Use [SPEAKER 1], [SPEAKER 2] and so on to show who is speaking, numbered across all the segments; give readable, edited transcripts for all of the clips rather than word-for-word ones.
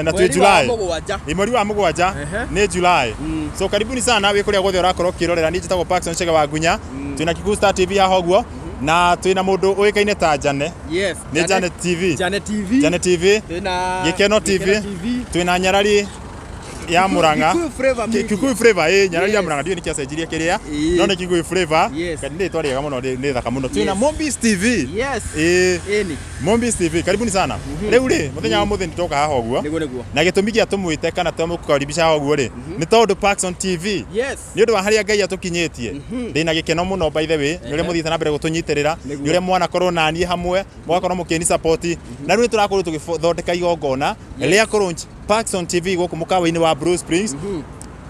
[SPEAKER 1] Na twĩ
[SPEAKER 2] Mweri wa
[SPEAKER 1] July.
[SPEAKER 2] 7.
[SPEAKER 1] Ĩ, mweri wa 7. Nĩ July. So karibuni sana wĩ kũrĩa guothe ũrakorwo ũkĩrorera. Niĩ njĩtagwo Parkson Chege wa Ngunya. Twĩna Kikuyu Star TV haha ũguo na twĩna mũndũ ũĩkaine ta Jane.
[SPEAKER 2] Yes.
[SPEAKER 1] Nĩ Jane TV.
[SPEAKER 2] Jane TV.
[SPEAKER 1] Jane TV.
[SPEAKER 2] Twĩna
[SPEAKER 1] Gĩkeno TV.
[SPEAKER 2] Gĩkeno TV.
[SPEAKER 1] Twĩna Nyarari ya Murang'a.
[SPEAKER 2] Kikuyu Flavor Media.
[SPEAKER 1] Kikuyu Flavor, ĩ, Nyarari ya
[SPEAKER 2] Yes.
[SPEAKER 1] Murang'a ndiũĩ nĩkĩ acenjirie kĩrĩa,
[SPEAKER 2] Ĩĩ.
[SPEAKER 1] no nĩ Kikuyu Flavor.
[SPEAKER 2] Yes.
[SPEAKER 1] Nĩ rĩtwa rĩega mũno, nĩ thaka mũno. Twĩna
[SPEAKER 2] Yes.
[SPEAKER 1] Mombis TV.
[SPEAKER 2] Yes.
[SPEAKER 1] Ĩ.
[SPEAKER 2] Ĩni.
[SPEAKER 1] Mombis TV, karibuni sana. Rĩu rĩ, mũthenya wa mũthĩ nĩtoka haha ũguo.
[SPEAKER 2] Nĩguo nĩguo.
[SPEAKER 1] Na gĩtũmi gĩa tũmwĩte kana twamũkaribisha haha ũguo rĩ, nĩ tondũ Parkson TV
[SPEAKER 2] Yes.
[SPEAKER 1] nĩ ũndũ wa harĩa Ngai atũkinyĩtie, ndĩna gĩkeno mũno, by the way, nĩ ũrĩa mũthiĩte na mbere gũtũnyitĩrĩra, nĩ ũrĩa mwanakorwo naniĩ hamwe, mũgakorwo mũkĩni support, na rĩu nĩ tũrakorwo tũgĩthondeka igongona rĩa kũ-launch Parkson TV gũkũ mũkawa-inĩ wa Blue Springs,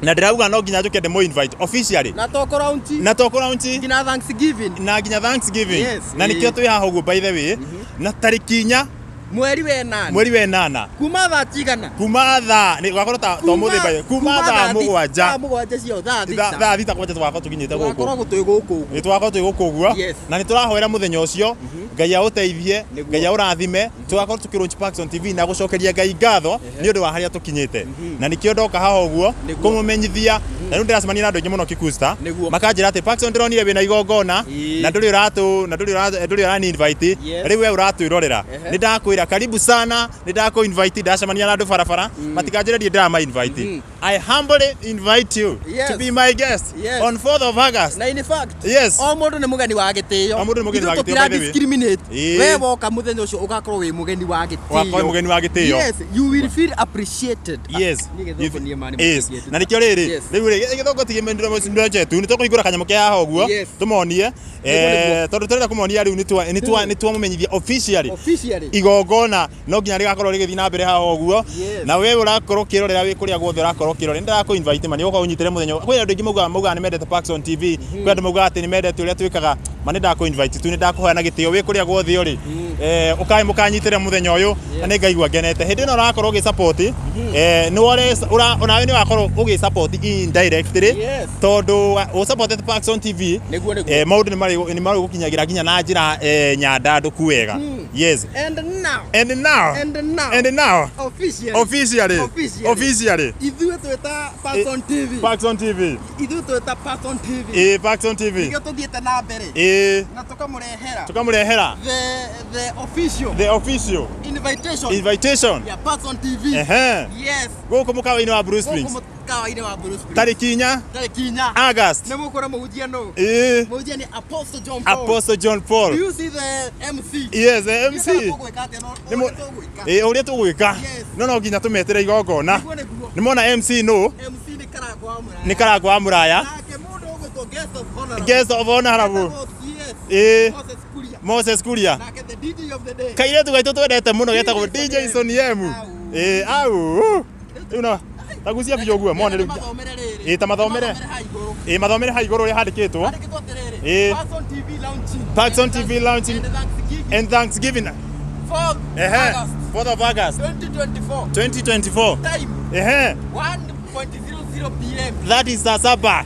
[SPEAKER 1] na ndĩrauga no nginya njũke ndĩmũ invite officially.
[SPEAKER 2] Na to kũraunchi.
[SPEAKER 1] Na to kũlaunch.
[SPEAKER 2] Nginya Thanksgiving.
[SPEAKER 1] Na nginya Thanksgiving.
[SPEAKER 2] Yes,
[SPEAKER 1] Na nĩkĩo
[SPEAKER 2] ĩĩ.
[SPEAKER 1] twĩ haha ũguo, by the way, na tarĩki 4
[SPEAKER 2] Mweri wa 8.
[SPEAKER 1] Mweri wa 8.
[SPEAKER 2] Kuma thaa cigana?
[SPEAKER 1] Kuma thaa nĩ gwakorwo ta to mũthĩ by the way, kuma thaa 7.
[SPEAKER 2] Thaa 7 cia thaa 6.
[SPEAKER 1] Thaa 6 kwanja tũgakorwo tũkinyĩte gũkũ.
[SPEAKER 2] Tũgakorwo twĩ gũkũ ũguo.
[SPEAKER 1] Nĩ tũgakorwo twĩ gũkũ ũguo.
[SPEAKER 2] Yes.
[SPEAKER 1] Na nĩ tũrahoera mũthenya ũcio Ngai aũteithie,
[SPEAKER 2] Nĩguo.
[SPEAKER 1] Ngai aũrathime, tũgakorwo tũkĩ-launch Parkson TV na gũcokeria Ngai ngatho nĩ ũndũ wa harĩa tũkinyĩte, na nĩkĩo ndoka haha ũguo
[SPEAKER 2] Nĩguo.
[SPEAKER 1] kũmũmenyithia. Na rĩu ndĩracemania na andũ aingĩ mũno Kikusta,
[SPEAKER 2] Nĩguo.
[SPEAKER 1] makanjĩra atĩ, "Parkson, ndĩronire wĩna igongona na ndũrĩ ũratũ na ndũrĩ ũrani invite."
[SPEAKER 2] Yes.
[SPEAKER 1] Rĩu we ũratwĩrorera, nĩ ndakwĩra karibu sana, nĩ ndakũ invite. Ndacemania na andũ barabara, matikanjĩre ndiĩ ndĩrama invite. I humbly invite you to be my guest on 4th of August.
[SPEAKER 2] Na in fact,
[SPEAKER 1] Yes.
[SPEAKER 2] o mũndũ nĩ mũgeni wa gĩtĩo.
[SPEAKER 1] O mũndũ nĩ mũgeni wa
[SPEAKER 2] Ithuĩ
[SPEAKER 1] gĩtĩo, by the way.
[SPEAKER 2] tũtira discriminate.
[SPEAKER 1] Ĩĩ.
[SPEAKER 2] We woka mũthenya ũcio ũgakorwo wĩ mũgeni wa gĩtĩo.
[SPEAKER 1] Ũgakorwo wĩ mũgeni wa gĩtĩo.
[SPEAKER 2] Yes, you will feel appreciated.
[SPEAKER 1] Yes.
[SPEAKER 2] Niĩ gĩthũngũ niĩ ma nĩ
[SPEAKER 1] Yes.
[SPEAKER 2] mũkĩngĩtũ.
[SPEAKER 1] Na nĩkĩo rĩrĩ,
[SPEAKER 2] Yes.
[SPEAKER 1] rĩu rĩ, gĩthũngũ ti gĩmendetu, nĩ tũkũhingũra kanyamũ ke haha ũguo tũmonie.
[SPEAKER 2] Nĩguo.
[SPEAKER 1] Tondũ tũrenda kũmonia rĩu nĩ twamũmenyithia officially.
[SPEAKER 2] Officially.
[SPEAKER 1] Igongona no nginya rĩgakorwo rĩgĩthiĩ na mbere haha ũguo.
[SPEAKER 2] Yes.
[SPEAKER 1] Na we ũrakorwo ũkĩrorera wĩ kũrĩa guothe ũrakorwo ũkĩrorera, nĩ ndĩrakũ invite ma nĩ ũgoka ũnyitĩre mũthenya ũyũ. Kwĩ andũ aingĩ maugaga nĩ mendete Parkson TV, kwĩ andũ maugaga atĩ nĩ mendete ũrĩa twĩkaga. Ma nĩ ndakũ invite tu, nĩ ndakũhoya na gĩtĩo, wĩ kũrĩa guothe ũrĩ, ũkae mũkanyitĩre mũthenya ũyũ, na nĩ ngaigua ngenete hĩndĩ ĩno ũrakorwo ũgĩ support, nĩ wore onawe nĩ ũrakorwo ũgĩ support indirectly, tondũ ũ supported Parkson TV.
[SPEAKER 2] Nĩguo.
[SPEAKER 1] Maũndũ nĩ marĩ gũkinyagĩra nginya na njĩra nyandandũku wega. Yes.
[SPEAKER 2] And now.
[SPEAKER 1] And now.
[SPEAKER 2] And now.
[SPEAKER 1] And now.
[SPEAKER 2] Officially.
[SPEAKER 1] Officially.
[SPEAKER 2] Officially.
[SPEAKER 1] Officially.
[SPEAKER 2] Ithuĩ twĩta Parkson TV.
[SPEAKER 1] Parkson TV.
[SPEAKER 2] Ithuĩ twĩta Parkson TV.
[SPEAKER 1] Ĩ, Parkson TV.
[SPEAKER 2] Nĩkĩo tũthiĩte na mbere.
[SPEAKER 1] Ĩ.
[SPEAKER 2] Na tũkamũrehera.
[SPEAKER 1] Tũkamũrehera.
[SPEAKER 2] The official.
[SPEAKER 1] The official.
[SPEAKER 2] Invitation.
[SPEAKER 1] Invitation.
[SPEAKER 2] Ya Parkson TV.
[SPEAKER 1] Ehe.
[SPEAKER 2] Yes.
[SPEAKER 1] Gũkũ mũkawa-inĩ wa Blue Springs.
[SPEAKER 2] Gũkũ mũkawa-inĩ wa Blue Springs.
[SPEAKER 1] Tarĩki 4.
[SPEAKER 2] Tarĩki 4.
[SPEAKER 1] August.
[SPEAKER 2] Nĩ mũkũra mũhunjia nũ?
[SPEAKER 1] Ĩ.
[SPEAKER 2] Mũhunjia nĩ Apostle John Paul.
[SPEAKER 1] Apostle John Paul.
[SPEAKER 2] Do you see the MC?
[SPEAKER 1] Yes, the MC.
[SPEAKER 2] Ndiũĩ kana tũgwĩka atĩa, no
[SPEAKER 1] Nĩ
[SPEAKER 2] ũrĩa tũgwĩka.
[SPEAKER 1] Ĩ, ũrĩa tũgwĩka.
[SPEAKER 2] Yes.
[SPEAKER 1] No nginya tũmetere igongona.
[SPEAKER 2] Nĩguo nĩguo.
[SPEAKER 1] Nĩ mona MC nũ?
[SPEAKER 2] MC nĩ Karangũ wa Mũraya.
[SPEAKER 1] Nĩ Karangũ wa Mũraya.
[SPEAKER 2] Nake mũndũ ũgwĩtwo guest of honor.
[SPEAKER 1] Guest of honorable.
[SPEAKER 2] Etagwo CS.
[SPEAKER 1] Ĩ.
[SPEAKER 2] Moses Kuria.
[SPEAKER 1] Moses Kuria.
[SPEAKER 2] Nake the DJ of the day.
[SPEAKER 1] Kairĩtu gaitũ twendete mũno getagwo DJ Sonny M. Ĩ, au. Rĩu no tagucia biũ ũguo mone rĩu.
[SPEAKER 2] Mathomere rĩrĩ.
[SPEAKER 1] Ĩ, ta mathomere.
[SPEAKER 2] Mathomere haha igũrũ.
[SPEAKER 1] Ĩ, mathomere haha igũrũ ũrĩa handĩkĩtwo.
[SPEAKER 2] Handĩkĩtwo atĩrĩrĩ.
[SPEAKER 1] Ĩ.
[SPEAKER 2] Parkson TV launching.
[SPEAKER 1] Parkson TV launching.
[SPEAKER 2] And Thanksgiving.
[SPEAKER 1] And Thanksgiving.
[SPEAKER 2] 4th
[SPEAKER 1] Ehe.
[SPEAKER 2] August.
[SPEAKER 1] 4th of August.
[SPEAKER 2] 2024.
[SPEAKER 1] 2024.
[SPEAKER 2] Time.
[SPEAKER 1] Ehe.
[SPEAKER 2] 1:00 PM.
[SPEAKER 1] That is saa 7.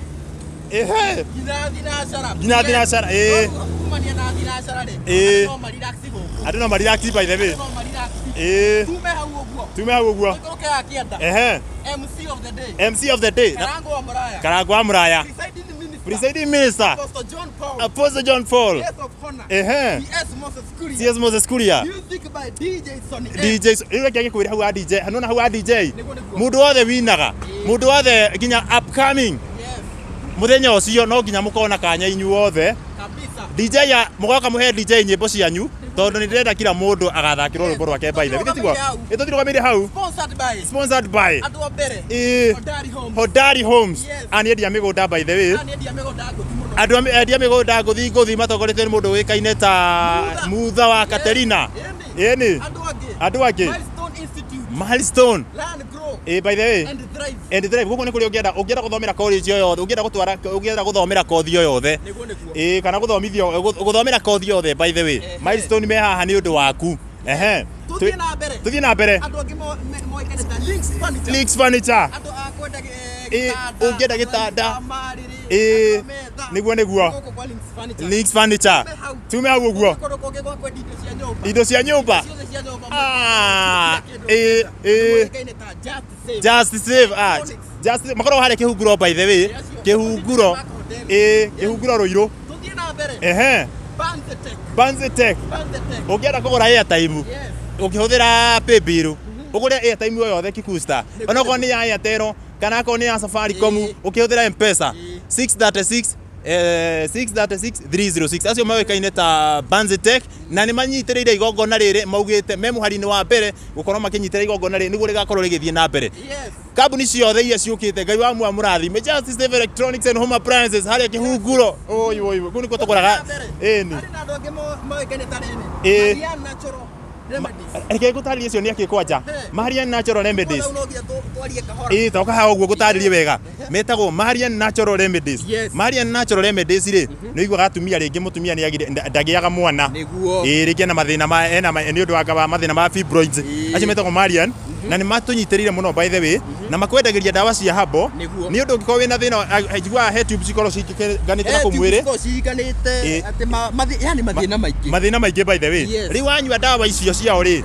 [SPEAKER 1] Ehe.
[SPEAKER 2] Nginya thinacara.
[SPEAKER 1] Nginya thinacara, ĩ.
[SPEAKER 2] Kumania na thinacara rĩ.
[SPEAKER 1] Ĩ.
[SPEAKER 2] Andũ no marelax gũkũ.
[SPEAKER 1] Andũ no marelax, by the way.
[SPEAKER 2] Andũ no marelax.
[SPEAKER 1] Ĩ.
[SPEAKER 2] Tume hau ũguo.
[SPEAKER 1] Tume hau ũguo.
[SPEAKER 2] Tũikũrũke ya kĩanda.
[SPEAKER 1] Ehe.
[SPEAKER 2] MC of the day.
[SPEAKER 1] MC of the day.
[SPEAKER 2] Karango wa Mũraya.
[SPEAKER 1] Karango wa Mũraya.
[SPEAKER 2] Presiding minister.
[SPEAKER 1] Presiding minister.
[SPEAKER 2] Apostle John Paul.
[SPEAKER 1] Apostle John Paul.
[SPEAKER 2] Guest of honor.
[SPEAKER 1] Ehe.
[SPEAKER 2] CS Moses Kuria.
[SPEAKER 1] CS Moses Kuria.
[SPEAKER 2] Music by DJ Sonny M.
[SPEAKER 1] DJ rĩu reke ngĩkwĩre hau wa DJ, nona hau wa DJ,
[SPEAKER 2] Nĩguo, nĩguo.
[SPEAKER 1] mũndũ wothe winaga, mũndũ wothe nginya upcoming,
[SPEAKER 2] Yes.
[SPEAKER 1] mũthenya ũcio no nginya mũkona kanya inyuothe.
[SPEAKER 2] Kabisa.
[SPEAKER 1] DJ ya mũgoka mũhe DJ nyĩmbo cianyu, tondũ nĩ ndĩrenda kila mũndũ agathakĩrwo rwĩmbo rwake, by the way. Githĩ tiguo? Ĩ, tũtirũgamĩire hau.
[SPEAKER 2] Sponsored by.
[SPEAKER 1] Sponsored by.
[SPEAKER 2] Andũ a mbere.
[SPEAKER 1] Ĩ.
[SPEAKER 2] Hodari Homes.
[SPEAKER 1] Hodari Homes.
[SPEAKER 2] Yes.
[SPEAKER 1] Ani endia mĩgũnda, by the way.
[SPEAKER 2] Ani endia mĩgũnda ngũthi mũno.
[SPEAKER 1] Andũ a endia mĩgũnda ngũthi ngũthi matongoretio nĩ mũndũ ũĩkaine ta Mutha wa Katerina. Ĩni.
[SPEAKER 2] Andũ angĩ.
[SPEAKER 1] Andũ angĩ.
[SPEAKER 2] Milestone Institute.
[SPEAKER 1] Milestone.
[SPEAKER 2] Learn, grow.
[SPEAKER 1] Ĩ, by the way.
[SPEAKER 2] And thrive.
[SPEAKER 1] And thrive. Gũkũ nĩ kũrĩa ũngĩenda gũthomera college o yothe, ũngĩenda gũtwara, ũngĩenda gũthomera kothi o yothe.
[SPEAKER 2] Nĩguo nĩguo.
[SPEAKER 1] Ĩ, kana gũthomithio gũthomera kothi yothe, by the way. Milestone me haha nĩ ũndũ waku. Ehe.
[SPEAKER 2] Tuthiĩ na mbere.
[SPEAKER 1] Tuthiĩ na mbere.
[SPEAKER 2] Andũ angĩ moĩkaine ta Links Furniture.
[SPEAKER 1] Links Furniture.
[SPEAKER 2] Andũ a kwenda
[SPEAKER 1] Ĩ,
[SPEAKER 2] gĩtanda.
[SPEAKER 1] ũngĩenda gĩtanda.
[SPEAKER 2] Marĩrĩ.
[SPEAKER 1] Ĩĩ,
[SPEAKER 2] Andũ a metha.
[SPEAKER 1] nĩguo nĩguo.
[SPEAKER 2] Gũkũ kwa Links Furniture.
[SPEAKER 1] Links Furniture.
[SPEAKER 2] Tume hau.
[SPEAKER 1] Tume hau ũguo.
[SPEAKER 2] Kũndũ kũngĩ gwa kwendia indo cia nyũmba.
[SPEAKER 1] Indo cia nyũmba.
[SPEAKER 2] Ciothe cia nyũmba.
[SPEAKER 1] Ah,
[SPEAKER 2] Kila kĩndũ
[SPEAKER 1] ĩĩ,
[SPEAKER 2] ũngĩenda.
[SPEAKER 1] ĩĩ.
[SPEAKER 2] Moĩkaine ta Just Save.
[SPEAKER 1] Just save. Ah, just makoragwo harĩa Kĩhunguro by the way. Kĩhunguro. Ĩĩ, Kĩhunguro Rũirũ.
[SPEAKER 2] Tũthiĩ na mbere.
[SPEAKER 1] Ehe.
[SPEAKER 2] Banzetech.
[SPEAKER 1] Banzetech.
[SPEAKER 2] Banzetech.
[SPEAKER 1] Ũngĩenda kũgũra airtime
[SPEAKER 2] Yes.
[SPEAKER 1] ũkĩhũthĩra paybill ũgũre airtime o yothe Kikusta onokorwo nĩ ya Airtel kana akorwo nĩ ya Safaricom
[SPEAKER 2] Ĩĩ.
[SPEAKER 1] ũkĩhũthĩra M-Pesa
[SPEAKER 2] Ĩĩ.
[SPEAKER 1] 636 636 306 acio moĩkaine ta Banzetech na nĩ manyitĩrĩire igongona rĩrĩ maugĩte me mũhari-inĩ wa mbere gũkorwo makĩnyitĩrĩra igongona rĩrĩ nĩguo rĩgakorwo rĩgĩthiĩ na mbere.
[SPEAKER 2] Yes.
[SPEAKER 1] Kambuni ciothe iria ciũkĩte Ngai wa mua mũrathime. Justice Save Electronics and Home Appliances harĩa Kĩhunguro. Oi oi kũu nĩkuo tũgũraga. Ĩni.
[SPEAKER 2] Harĩ na andũ angĩ moĩkaine ta rĩrĩ.
[SPEAKER 1] Ĩĩ.
[SPEAKER 2] Marian Natural Remedies.
[SPEAKER 1] Reke ngũtarĩrie icio nĩ akĩ kwanja.
[SPEAKER 2] He.
[SPEAKER 1] Marian Natural Remedies.
[SPEAKER 2] Kwanza no nginya twarie kahora.
[SPEAKER 1] Ĩĩ toka haha ũguo ngũtarĩrie wega. Metagwo Marian Natural Remedies.
[SPEAKER 2] Yes.
[SPEAKER 1] Marian Natural Remedies rĩ, nĩ ũiguaga atumia rĩngĩ mũtumia nĩ ndagĩaga mwana.
[SPEAKER 2] Nĩguo.
[SPEAKER 1] Ĩĩ rĩngĩ ena mathĩna ma ena nĩ ũndũ wa mathĩna ma fibroids.
[SPEAKER 2] Ĩĩ.
[SPEAKER 1] Acio metagwo Marian na nĩ matũnyitĩrĩire mũno by the way na makwendagĩria ndawa cia habo.
[SPEAKER 2] Nĩguo.
[SPEAKER 1] Nĩ ũndũ ũngĩkorwo wĩna thĩna njiguaga he tube cikorwo ciganĩte na kũu mwĩrĩ.
[SPEAKER 2] Cihikanĩte
[SPEAKER 1] Ĩĩ.
[SPEAKER 2] atĩ yani mathĩna maingĩ.
[SPEAKER 1] Mathĩna maingĩ by the way.
[SPEAKER 2] Yes.
[SPEAKER 1] Rĩu wanyua ndawa icio ciao rĩ,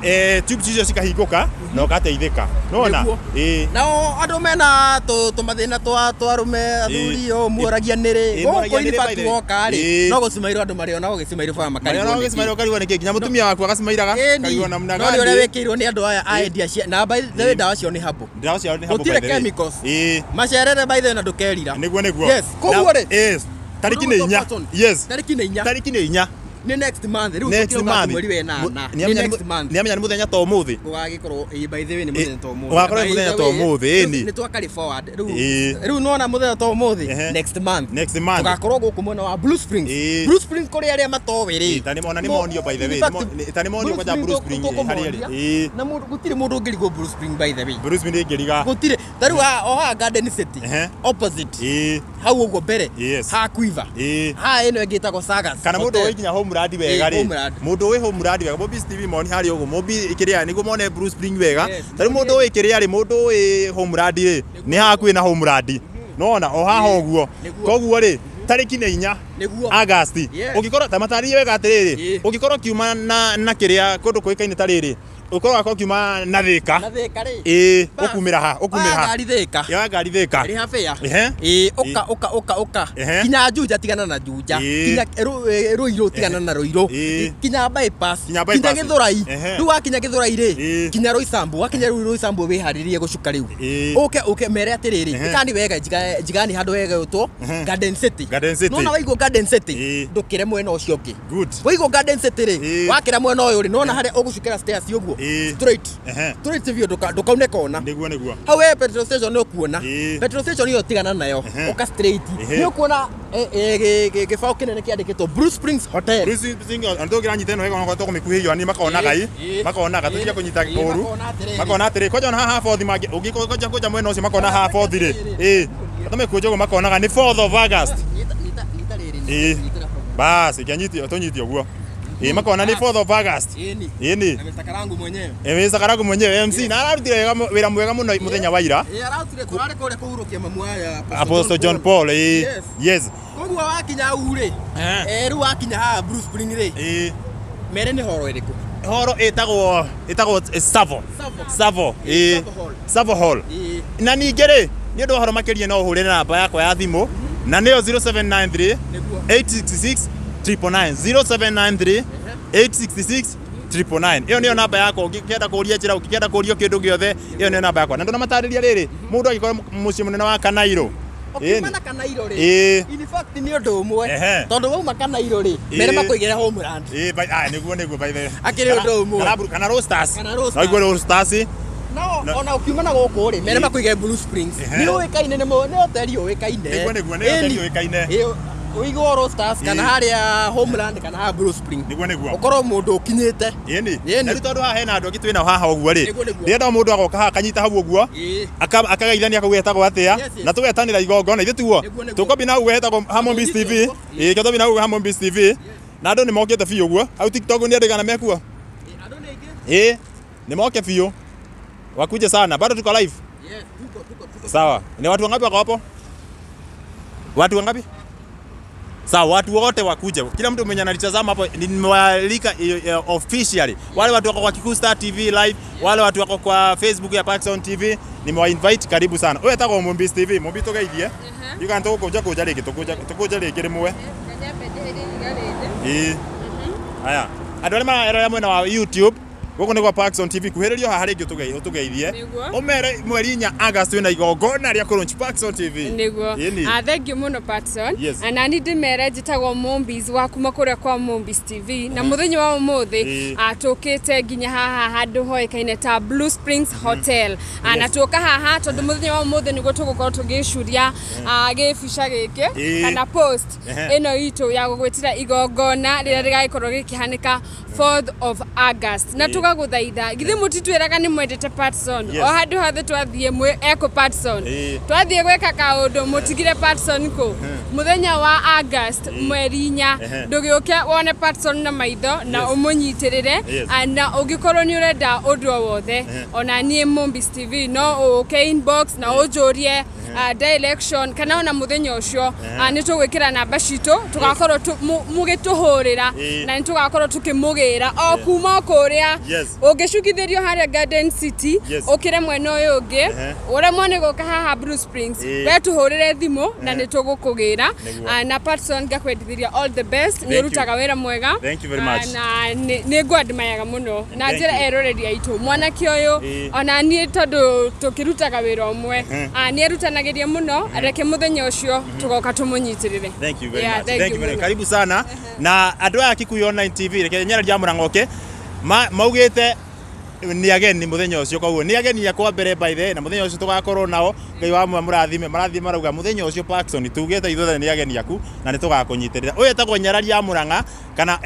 [SPEAKER 2] Ehe.
[SPEAKER 1] Tubes icio cikahingũka na ũgateithĩka. Nĩwona?
[SPEAKER 2] Nĩguo.
[SPEAKER 1] Ĩĩ.
[SPEAKER 2] Nao andũ mena tũmathĩna twa twarume athuri o muoragia nĩrĩ
[SPEAKER 1] Ĩĩ,
[SPEAKER 2] gũkũ
[SPEAKER 1] moragia
[SPEAKER 2] in
[SPEAKER 1] nĩrĩ,
[SPEAKER 2] fact
[SPEAKER 1] by the way.
[SPEAKER 2] woka rĩ
[SPEAKER 1] Ĩĩ.
[SPEAKER 2] no gũcimairwo andũ marĩona gũgĩcimairwo bara makarigwo
[SPEAKER 1] Marĩa
[SPEAKER 2] nĩkĩ.
[SPEAKER 1] ũgĩcimairwo ũkarigwo nĩkĩ nginya mũtumia waku agacimairaga
[SPEAKER 2] Ĩni,
[SPEAKER 1] karigwo namna
[SPEAKER 2] no nĩ ũrĩa
[SPEAKER 1] gani.
[SPEAKER 2] wĩkĩirwo nĩ andũ aya a endia cia na by the way ndawa cio nĩ habo.
[SPEAKER 1] Ndawa ciao nĩ habo by
[SPEAKER 2] Gũtirĩ
[SPEAKER 1] the way.
[SPEAKER 2] chemicals.
[SPEAKER 1] Ĩĩ.
[SPEAKER 2] Macerere by the way na ndũkerira.
[SPEAKER 1] Nĩguo nĩguo.
[SPEAKER 2] Yes, koguo rĩ.
[SPEAKER 1] Yes. Tariki nĩ 4. Yes.
[SPEAKER 2] Tariki nĩ 4.
[SPEAKER 1] Tariki nĩ 4.
[SPEAKER 2] Nĩ next month. Rĩu
[SPEAKER 1] Next
[SPEAKER 2] tũkĩrauga
[SPEAKER 1] month.
[SPEAKER 2] mweri wa ĩnana. Nĩ next month.
[SPEAKER 1] Nĩamenya nĩ mũthenya ta ũmũthĩ.
[SPEAKER 2] Gũgagĩkorwo ĩĩ by the way nĩ mũthenya ta ũmũthĩ.
[SPEAKER 1] Ũgakorwo nĩ
[SPEAKER 2] By
[SPEAKER 1] mũthenya
[SPEAKER 2] the
[SPEAKER 1] ta
[SPEAKER 2] way,
[SPEAKER 1] ũmũthĩ, ĩni.
[SPEAKER 2] Nĩ twa carry forward. Rĩu
[SPEAKER 1] Ĩĩ.
[SPEAKER 2] rĩu nĩwona mũthenya ta ũmũthĩ
[SPEAKER 1] Ehe.
[SPEAKER 2] next month.
[SPEAKER 1] Next month.
[SPEAKER 2] Tũgakorwo gũkũ mwena wa Blue Springs.
[SPEAKER 1] Ĩĩ.
[SPEAKER 2] Blue Springs kũrĩ arĩa matoĩ rĩ.
[SPEAKER 1] Ĩĩ, ta nĩ- ona nĩ monio by the way.
[SPEAKER 2] In fact,
[SPEAKER 1] Ta nĩ monio kwanja Blue Spring harĩa ĩrĩ.
[SPEAKER 2] tũkũmonia.
[SPEAKER 1] Ĩĩ.
[SPEAKER 2] Na gũtirĩ mũndũ ũngĩrigwo Blue Spring by the way.
[SPEAKER 1] Blue Spring ĩngĩriga.
[SPEAKER 2] Gũtirĩ. Ta rĩu o haha Garden City.
[SPEAKER 1] Ehe.
[SPEAKER 2] Opposite.
[SPEAKER 1] Ĩĩ.
[SPEAKER 2] Hau ũguo mbere.
[SPEAKER 1] Yes.
[SPEAKER 2] Ha Quiver.
[SPEAKER 1] Ĩĩ.
[SPEAKER 2] Haha ĩno ĩngĩ ĩtagwo Sagas.
[SPEAKER 1] Kana mũndũ
[SPEAKER 2] Hotel.
[SPEAKER 1] ũĩ nginya Homeland wega
[SPEAKER 2] Ĩĩ,
[SPEAKER 1] rĩ.
[SPEAKER 2] Homeland.
[SPEAKER 1] Mũndũ ũĩ Homeland wega Mobis TV moni harĩa ũguo Mobi kĩrĩa nĩguo mone Blue Spring wega.
[SPEAKER 2] Yes.
[SPEAKER 1] Ta rĩu mũndũ ũĩ kĩrĩa rĩ mũndũ ũĩ Homeland rĩ nĩ hakuhĩ na Homeland. Nona o haha ũguo.
[SPEAKER 2] Nĩguo.
[SPEAKER 1] Koguo rĩ tarĩki nĩ 4.
[SPEAKER 2] Nĩguo.
[SPEAKER 1] August.
[SPEAKER 2] Yes.
[SPEAKER 1] Ũngĩkorwo ta matarĩrie wega atĩrĩrĩ,
[SPEAKER 2] Ĩĩ.
[SPEAKER 1] ũngĩkorwo ũkiuma na kĩrĩa kũndũ kũĩkaine ta rĩrĩ, ũkorwo wakorwo ũkiuma na Thĩka.
[SPEAKER 2] Na Thĩka rĩ.
[SPEAKER 1] Ĩĩ,
[SPEAKER 2] Bas.
[SPEAKER 1] ũkumĩra ha, ũkumĩra
[SPEAKER 2] Oya
[SPEAKER 1] ha.
[SPEAKER 2] ngari Thĩka.
[SPEAKER 1] Yoya ngari Thĩka.
[SPEAKER 2] Rĩha fare.
[SPEAKER 1] Ehe.
[SPEAKER 2] Ĩĩ, ũka ũka ũka ũka.
[SPEAKER 1] Ehe.
[SPEAKER 2] Kinya Juja tigana na Juja.
[SPEAKER 1] Ĩĩ.
[SPEAKER 2] Kinya Ruiru tigana na Ruiru.
[SPEAKER 1] Ĩĩ.
[SPEAKER 2] Kinya bypass.
[SPEAKER 1] Kinya bypass.
[SPEAKER 2] Kinya Gĩthũrai.
[SPEAKER 1] Ehe.
[SPEAKER 2] Rĩu wakinya Gĩthũrai rĩ.
[SPEAKER 1] Ĩĩ.
[SPEAKER 2] Kinya Roysambu. Wakinya rĩu Roysambu wĩharĩrie gũcuka rĩu.
[SPEAKER 1] Ĩĩ.
[SPEAKER 2] Ũke ũke mere atĩrĩrĩ.
[SPEAKER 1] Ehe.
[SPEAKER 2] Ĩkani wega njigani handũ wega ũtwo
[SPEAKER 1] Ehe.
[SPEAKER 2] Garden City.
[SPEAKER 1] Garden City.
[SPEAKER 2] Nona waigwo Garden City.
[SPEAKER 1] Ĩĩ.
[SPEAKER 2] Ndũkĩre mwena ũcio ũngĩ.
[SPEAKER 1] Good.
[SPEAKER 2] Waigwo Garden City rĩ.
[SPEAKER 1] Ĩĩ.
[SPEAKER 2] Wakĩra mwena ũyũ rĩ. Nona harĩa ũgũcukĩra stairs ũguo.
[SPEAKER 1] Ĩĩ.
[SPEAKER 2] Straight.
[SPEAKER 1] Ehe.
[SPEAKER 2] Straight biũ ndũkaune kona.
[SPEAKER 1] Nĩguo nĩguo.
[SPEAKER 2] Hau he petrol station nĩ ũkuona.
[SPEAKER 1] Ĩĩ.
[SPEAKER 2] Petrol station ĩyo tigana nayo.
[SPEAKER 1] Ehe.
[SPEAKER 2] Ũka straight.
[SPEAKER 1] Ehe.
[SPEAKER 2] Nĩ ũkuona gĩbaũ kĩnene kĩandĩkĩtwo Blue Springs Hotel.
[SPEAKER 1] Blue Spring ona tũngĩranyita ĩno wega onakorwo tũkũmĩkuhĩhio ani makonaga
[SPEAKER 2] Ĩĩ,
[SPEAKER 1] ĩ
[SPEAKER 2] ĩĩ.
[SPEAKER 1] makonaga
[SPEAKER 2] Ĩĩ,
[SPEAKER 1] tũtige kũnyita
[SPEAKER 2] ĩĩ,
[SPEAKER 1] ũru
[SPEAKER 2] makona atĩrĩrĩ.
[SPEAKER 1] makona atĩrĩ kwanja ona haha bothi mangĩ ũngĩkwanja kwanja mwena ũcio makona haha bothi rĩ ĩĩ tũmĩkũnja ũguo makonaga nĩ 4th of August.
[SPEAKER 2] Nyita nyita nyita rĩrĩ.
[SPEAKER 1] Ĩĩ.
[SPEAKER 2] Nyitĩra hau.
[SPEAKER 1] Bas ikĩanyitio tũnyitio ũguo ĩĩ makona nĩ 4th of August.
[SPEAKER 2] Ĩni.
[SPEAKER 1] Ĩni.
[SPEAKER 2] Na Mr. Karangu mwenyewe.
[SPEAKER 1] Mr. Karangu mwenyewe MC na ararutire wĩra mwega mũno mũthenya wa ira.
[SPEAKER 2] Ĩĩ ararutire tũrarĩ kũrĩa kũhurũkia mamu wa
[SPEAKER 1] Apostle John Paul. Ĩĩ.
[SPEAKER 2] Yes.
[SPEAKER 1] Yes.
[SPEAKER 2] Koguo wakinya hau rĩ.
[SPEAKER 1] Ehe.
[SPEAKER 2] Rĩu wakinya haha Blue Spring rĩ.
[SPEAKER 1] Ĩĩ.
[SPEAKER 2] Mere nĩ horo ĩrĩkũ?
[SPEAKER 1] Horo ĩtagwo Savo.
[SPEAKER 2] Savo.
[SPEAKER 1] Savo. Ĩĩ.
[SPEAKER 2] Savo Hall.
[SPEAKER 1] Savo Hall.
[SPEAKER 2] Ĩĩ.
[SPEAKER 1] Na ningĩ rĩ nĩ ũndũ wa ũhoro makĩria no ũhũrĩre namba yakwa ya thimũ na nĩyo 0793
[SPEAKER 2] Nĩguo.
[SPEAKER 1] 866 999 0793 866 999 ĩyo nĩyo namba yakwa ũngĩkenda kũria njĩra ũngĩkenda kũrio kĩndũ gĩothe ĩyo nĩyo namba yakwa na ndũnamatarĩria rĩrĩ mũndũ angĩkorwo mũciĩ mũnene wa Kanairo.
[SPEAKER 2] Ũkiuma na Kanairo rĩ.
[SPEAKER 1] Ĩĩ.
[SPEAKER 2] In fact nĩ ũndũ ũmwe.
[SPEAKER 1] Ehe.
[SPEAKER 2] Tondũ wauma Kanairo rĩ, mere
[SPEAKER 1] Ĩĩ.
[SPEAKER 2] makũigĩre Homeland.
[SPEAKER 1] Ĩĩ, nĩguo nĩguo by the way.
[SPEAKER 2] Akĩrĩ ũndũ ũmwe.
[SPEAKER 1] Kana Roasters.
[SPEAKER 2] Kana Roasters.
[SPEAKER 1] No igue Roasters.
[SPEAKER 2] No,
[SPEAKER 1] No.
[SPEAKER 2] ona ũkiuma na gũkũ rĩ, mere
[SPEAKER 1] Ĩĩ.
[SPEAKER 2] makũigĩre Blue Springs.
[SPEAKER 1] Ehe.
[SPEAKER 2] Nĩ ũĩkaine nĩ hoteli ũĩkaine.
[SPEAKER 1] Nĩguo nĩguo nĩ hoteli yũĩkaine.
[SPEAKER 2] Ĩĩ, ũigwo Roasters kana
[SPEAKER 1] Ĩĩ.
[SPEAKER 2] harĩa Homeland kana haha Blue Spring.
[SPEAKER 1] Nĩguo nĩguo.
[SPEAKER 2] Ũkorwo mũndũ ũkinyĩte.
[SPEAKER 1] Ĩni.
[SPEAKER 2] Ĩni.
[SPEAKER 1] Na rĩu tondũ haha hena andũ angĩ twĩnao haha ũguo rĩ.
[SPEAKER 2] Nĩguo, nĩguo.
[SPEAKER 1] Ndĩrenda mũndũ agoka haha akanyita hau ũguo.
[SPEAKER 2] Ĩĩ.
[SPEAKER 1] Akagaithania kau getagwo atĩa
[SPEAKER 2] Yes, yes.
[SPEAKER 1] na tũgetanĩra igongona ithuĩ tuo
[SPEAKER 2] Nĩguo, nĩguo.
[SPEAKER 1] tũkwambia na hau getagwo Harmon Beast TV.
[SPEAKER 2] Tũnyite ũguo.
[SPEAKER 1] Ĩĩ kĩo na hau Harmon Beast TV na andũ nĩ mokĩte biũ ũguo hau TikTok nĩ andũ aigana mekuo.
[SPEAKER 2] Ĩĩ, andũ nĩ aingĩ.
[SPEAKER 1] Ĩĩ nĩ moke biũ wakuje sana bado tuko live.
[SPEAKER 2] Yes, tuko tuko tuko.
[SPEAKER 1] Sawa, ni watu wangapi wako hapo? Watu wangapi? Sawa, watu wote wakuje. Kila mtu mwenye analitazama hapo nimewaalika officially. Wale watu wako kwa Kikuyu Star TV live, wale watu wako kwa Facebook ya Paxson TV, nimewa invite karibu sana. Wewe etagwo Mumbis TV, Mumbi tugeithie. You can tugukuja kuja rĩngĩ, tukuja tukuja rĩngĩ rĩmwe. Ĩĩ. Aya. Andũ arĩa marerorera mwena wa YouTube, gũkũ nĩ gwa Paxson TV, kuhĩrĩrio haha rĩngĩ ũtũgeithie.
[SPEAKER 3] Nĩguo.
[SPEAKER 1] Ũmere mweri 4 August wĩna igongona rĩa kũ launch Paxson TV.
[SPEAKER 3] Nĩguo.
[SPEAKER 1] Ĩni.
[SPEAKER 3] Ah, thank you mũno Patson.
[SPEAKER 1] Yes.
[SPEAKER 3] Na niĩ ndĩmere njĩtagwo Mombis wa kuma kũrĩa kwa Mombis TV na mũthenya wa ũmũthĩ
[SPEAKER 1] Ĩĩ.
[SPEAKER 3] tũkĩte nginya haha handũ hoĩkaine ta Blue Springs Hotel. Na tũka haha tondũ mũthenya wa ũmũthĩ nĩguo tũgũkorwo tũgĩcuria gĩbica gĩkĩ
[SPEAKER 1] Ĩĩ.
[SPEAKER 3] kana post
[SPEAKER 1] Ehe.
[SPEAKER 3] ĩno itũ ya gũgwĩtĩra igongona rĩrĩa rĩgagĩkorwo rĩkĩhanĩka 4th of August na
[SPEAKER 1] Ĩĩ.
[SPEAKER 3] tũgagũthaitha githĩ mũtitwĩraga nĩ mwendete Patson
[SPEAKER 1] Yes.
[SPEAKER 3] o handũ hothe twathiĩ mwĩ eko Patson
[SPEAKER 1] Ĩĩ.
[SPEAKER 3] twathiĩ gwĩka kaũndũ mũtigire Patson kũ mũthenya wa August mweri 4
[SPEAKER 1] Ehe.
[SPEAKER 3] ndũgĩũke wone Patson na maitho na
[SPEAKER 1] Yes.
[SPEAKER 3] ũmũnyitĩrĩre.
[SPEAKER 1] Yes.
[SPEAKER 3] Na ũngĩkorwo nĩ ũrenda ũndũ o wothe ona niĩ Mombis TV no ũke inbox na ũnjũrie direction kana ona mũthenya ũcio nĩ tũgwĩkĩra namba citũ tũgakorwo mũgĩtũhũrĩra
[SPEAKER 1] Ĩĩ.
[SPEAKER 3] na nĩ tũgakorwo tũkĩmũgĩra o kuma o kũrĩa.
[SPEAKER 1] Yes.
[SPEAKER 3] Ũngĩcukithĩrio harĩa Garden City
[SPEAKER 1] Yes.
[SPEAKER 3] ũkĩre mwena ũyũ ũngĩ
[SPEAKER 1] Ehe.
[SPEAKER 3] ũremwo nĩ gũka haha Blue Springs,
[SPEAKER 1] Ĩĩ.
[SPEAKER 3] we tũhũrĩre thimũ na nĩ tũgũkũgĩra.
[SPEAKER 1] Nĩguo.
[SPEAKER 3] Na Patson ngakwendithĩria all the best, nĩ
[SPEAKER 1] Thank you.
[SPEAKER 3] ũrutaga wĩra mwega.
[SPEAKER 1] Thank you very much.
[SPEAKER 3] Na nĩ ngwandĩmayaga mũno na
[SPEAKER 1] Thank
[SPEAKER 3] njĩra
[SPEAKER 1] you.
[SPEAKER 3] eroreri aitũ mwanake ũyũ
[SPEAKER 1] Ĩĩ.
[SPEAKER 3] ona niĩ tondũ tũkĩrutaga wĩra ũmwe nĩ erutanagĩria mũno reke mũthenya ũcio tũgoka tũmũnyitĩrĩre.
[SPEAKER 1] Thank you very
[SPEAKER 3] Yeah,
[SPEAKER 1] much.
[SPEAKER 3] thank
[SPEAKER 1] Thank
[SPEAKER 3] you
[SPEAKER 1] you very much.
[SPEAKER 3] mũno.
[SPEAKER 1] Karibu sana. Na andũ aya Kikuyu Online TV reke nyararia Mũrang'oke maugĩte nĩ ageni mũthenya ũcio, koguo nĩ ageni akwa mbere by the way, na mũthenya ũcio tũgakorwo nao. Ngai wa mũrathime marathiĩ marauga mũthenya ũcio Paxson tugĩte ithuothe nĩ ageni aku na nĩ tũgakũnyitĩrĩra. Ũyũ etagwo Nyarari ya Mũrang'a kana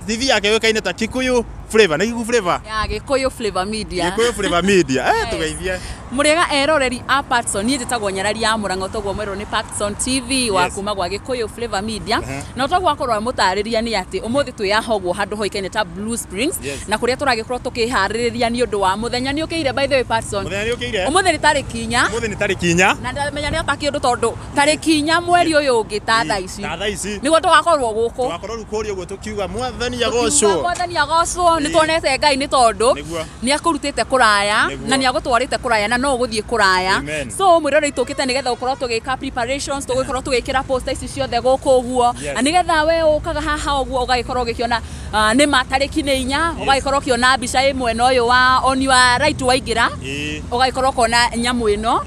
[SPEAKER 1] TV yake yũĩkaine ta Kikuyu Flavor, nĩ Kikuyu Flavor?
[SPEAKER 4] Ya Gĩkũyũ Flavor Media.
[SPEAKER 1] Gĩkũyũ Flavor Media. Tũgeithie.
[SPEAKER 4] Mũrĩega eroreri a Patson, niĩ njĩtagwo Nyarari ya Mũrang'o toguo mwerwo nĩ Patson TV wa
[SPEAKER 1] Yes.
[SPEAKER 4] kuma gwa Gĩkũyũ Flavor Media. Na toguo akorwo mũtarĩria nĩ atĩ ũmũthĩ twĩ ũguo handũ hoĩkaine ta Blue Springs
[SPEAKER 1] Yes.
[SPEAKER 4] na kũrĩa tũragĩkorwo tũkĩharĩrĩria nĩ ũndũ wa mũthenya nĩ ũkĩire by the way Patson.
[SPEAKER 1] Mũthenya nĩ ũkĩire?
[SPEAKER 4] Ũmũthĩ nĩ tarĩki 4.
[SPEAKER 1] Ũmũthĩ nĩ tarĩki 4.
[SPEAKER 4] Na ndamenya nĩ ataki ũndũ tondũ tarĩki 4 mweri ũyũ ũngĩ ta thaa ici
[SPEAKER 1] Ta thaa ici.
[SPEAKER 4] nĩguo tũgakorwo gũkũ.
[SPEAKER 1] Tũgakorwo rĩu kũrĩa ũguo tũkiuga mwathani
[SPEAKER 4] Tukiuga
[SPEAKER 1] agocwo.
[SPEAKER 4] mwathani agocwo nĩ tuonete Ngai nĩ tondũ
[SPEAKER 1] Nĩguo.
[SPEAKER 4] nĩ akũrutĩte kũraya
[SPEAKER 1] Nĩguo.
[SPEAKER 4] na nĩ agũtwarĩte kũraya na no ũgũthiĩ kũraya.
[SPEAKER 1] Amen.
[SPEAKER 4] So mwĩroreri tũkĩte nĩgetha gũkorwo tũgĩka preparations, tũgũkorwo tũgĩkĩra poster ici ciothe gũkũ ũguo
[SPEAKER 1] Yes.
[SPEAKER 4] na nĩgetha we ũkaga haha ũguo ũgagĩkorwo ũgĩkĩona nĩ ma tarĩki nĩ 4, ũgagĩkorwo ũkĩona mbica ĩ mwena ũyũ wa on your right waingĩra
[SPEAKER 1] Ĩĩ.
[SPEAKER 4] ũgagĩkorwo ũkona nyamũ ĩno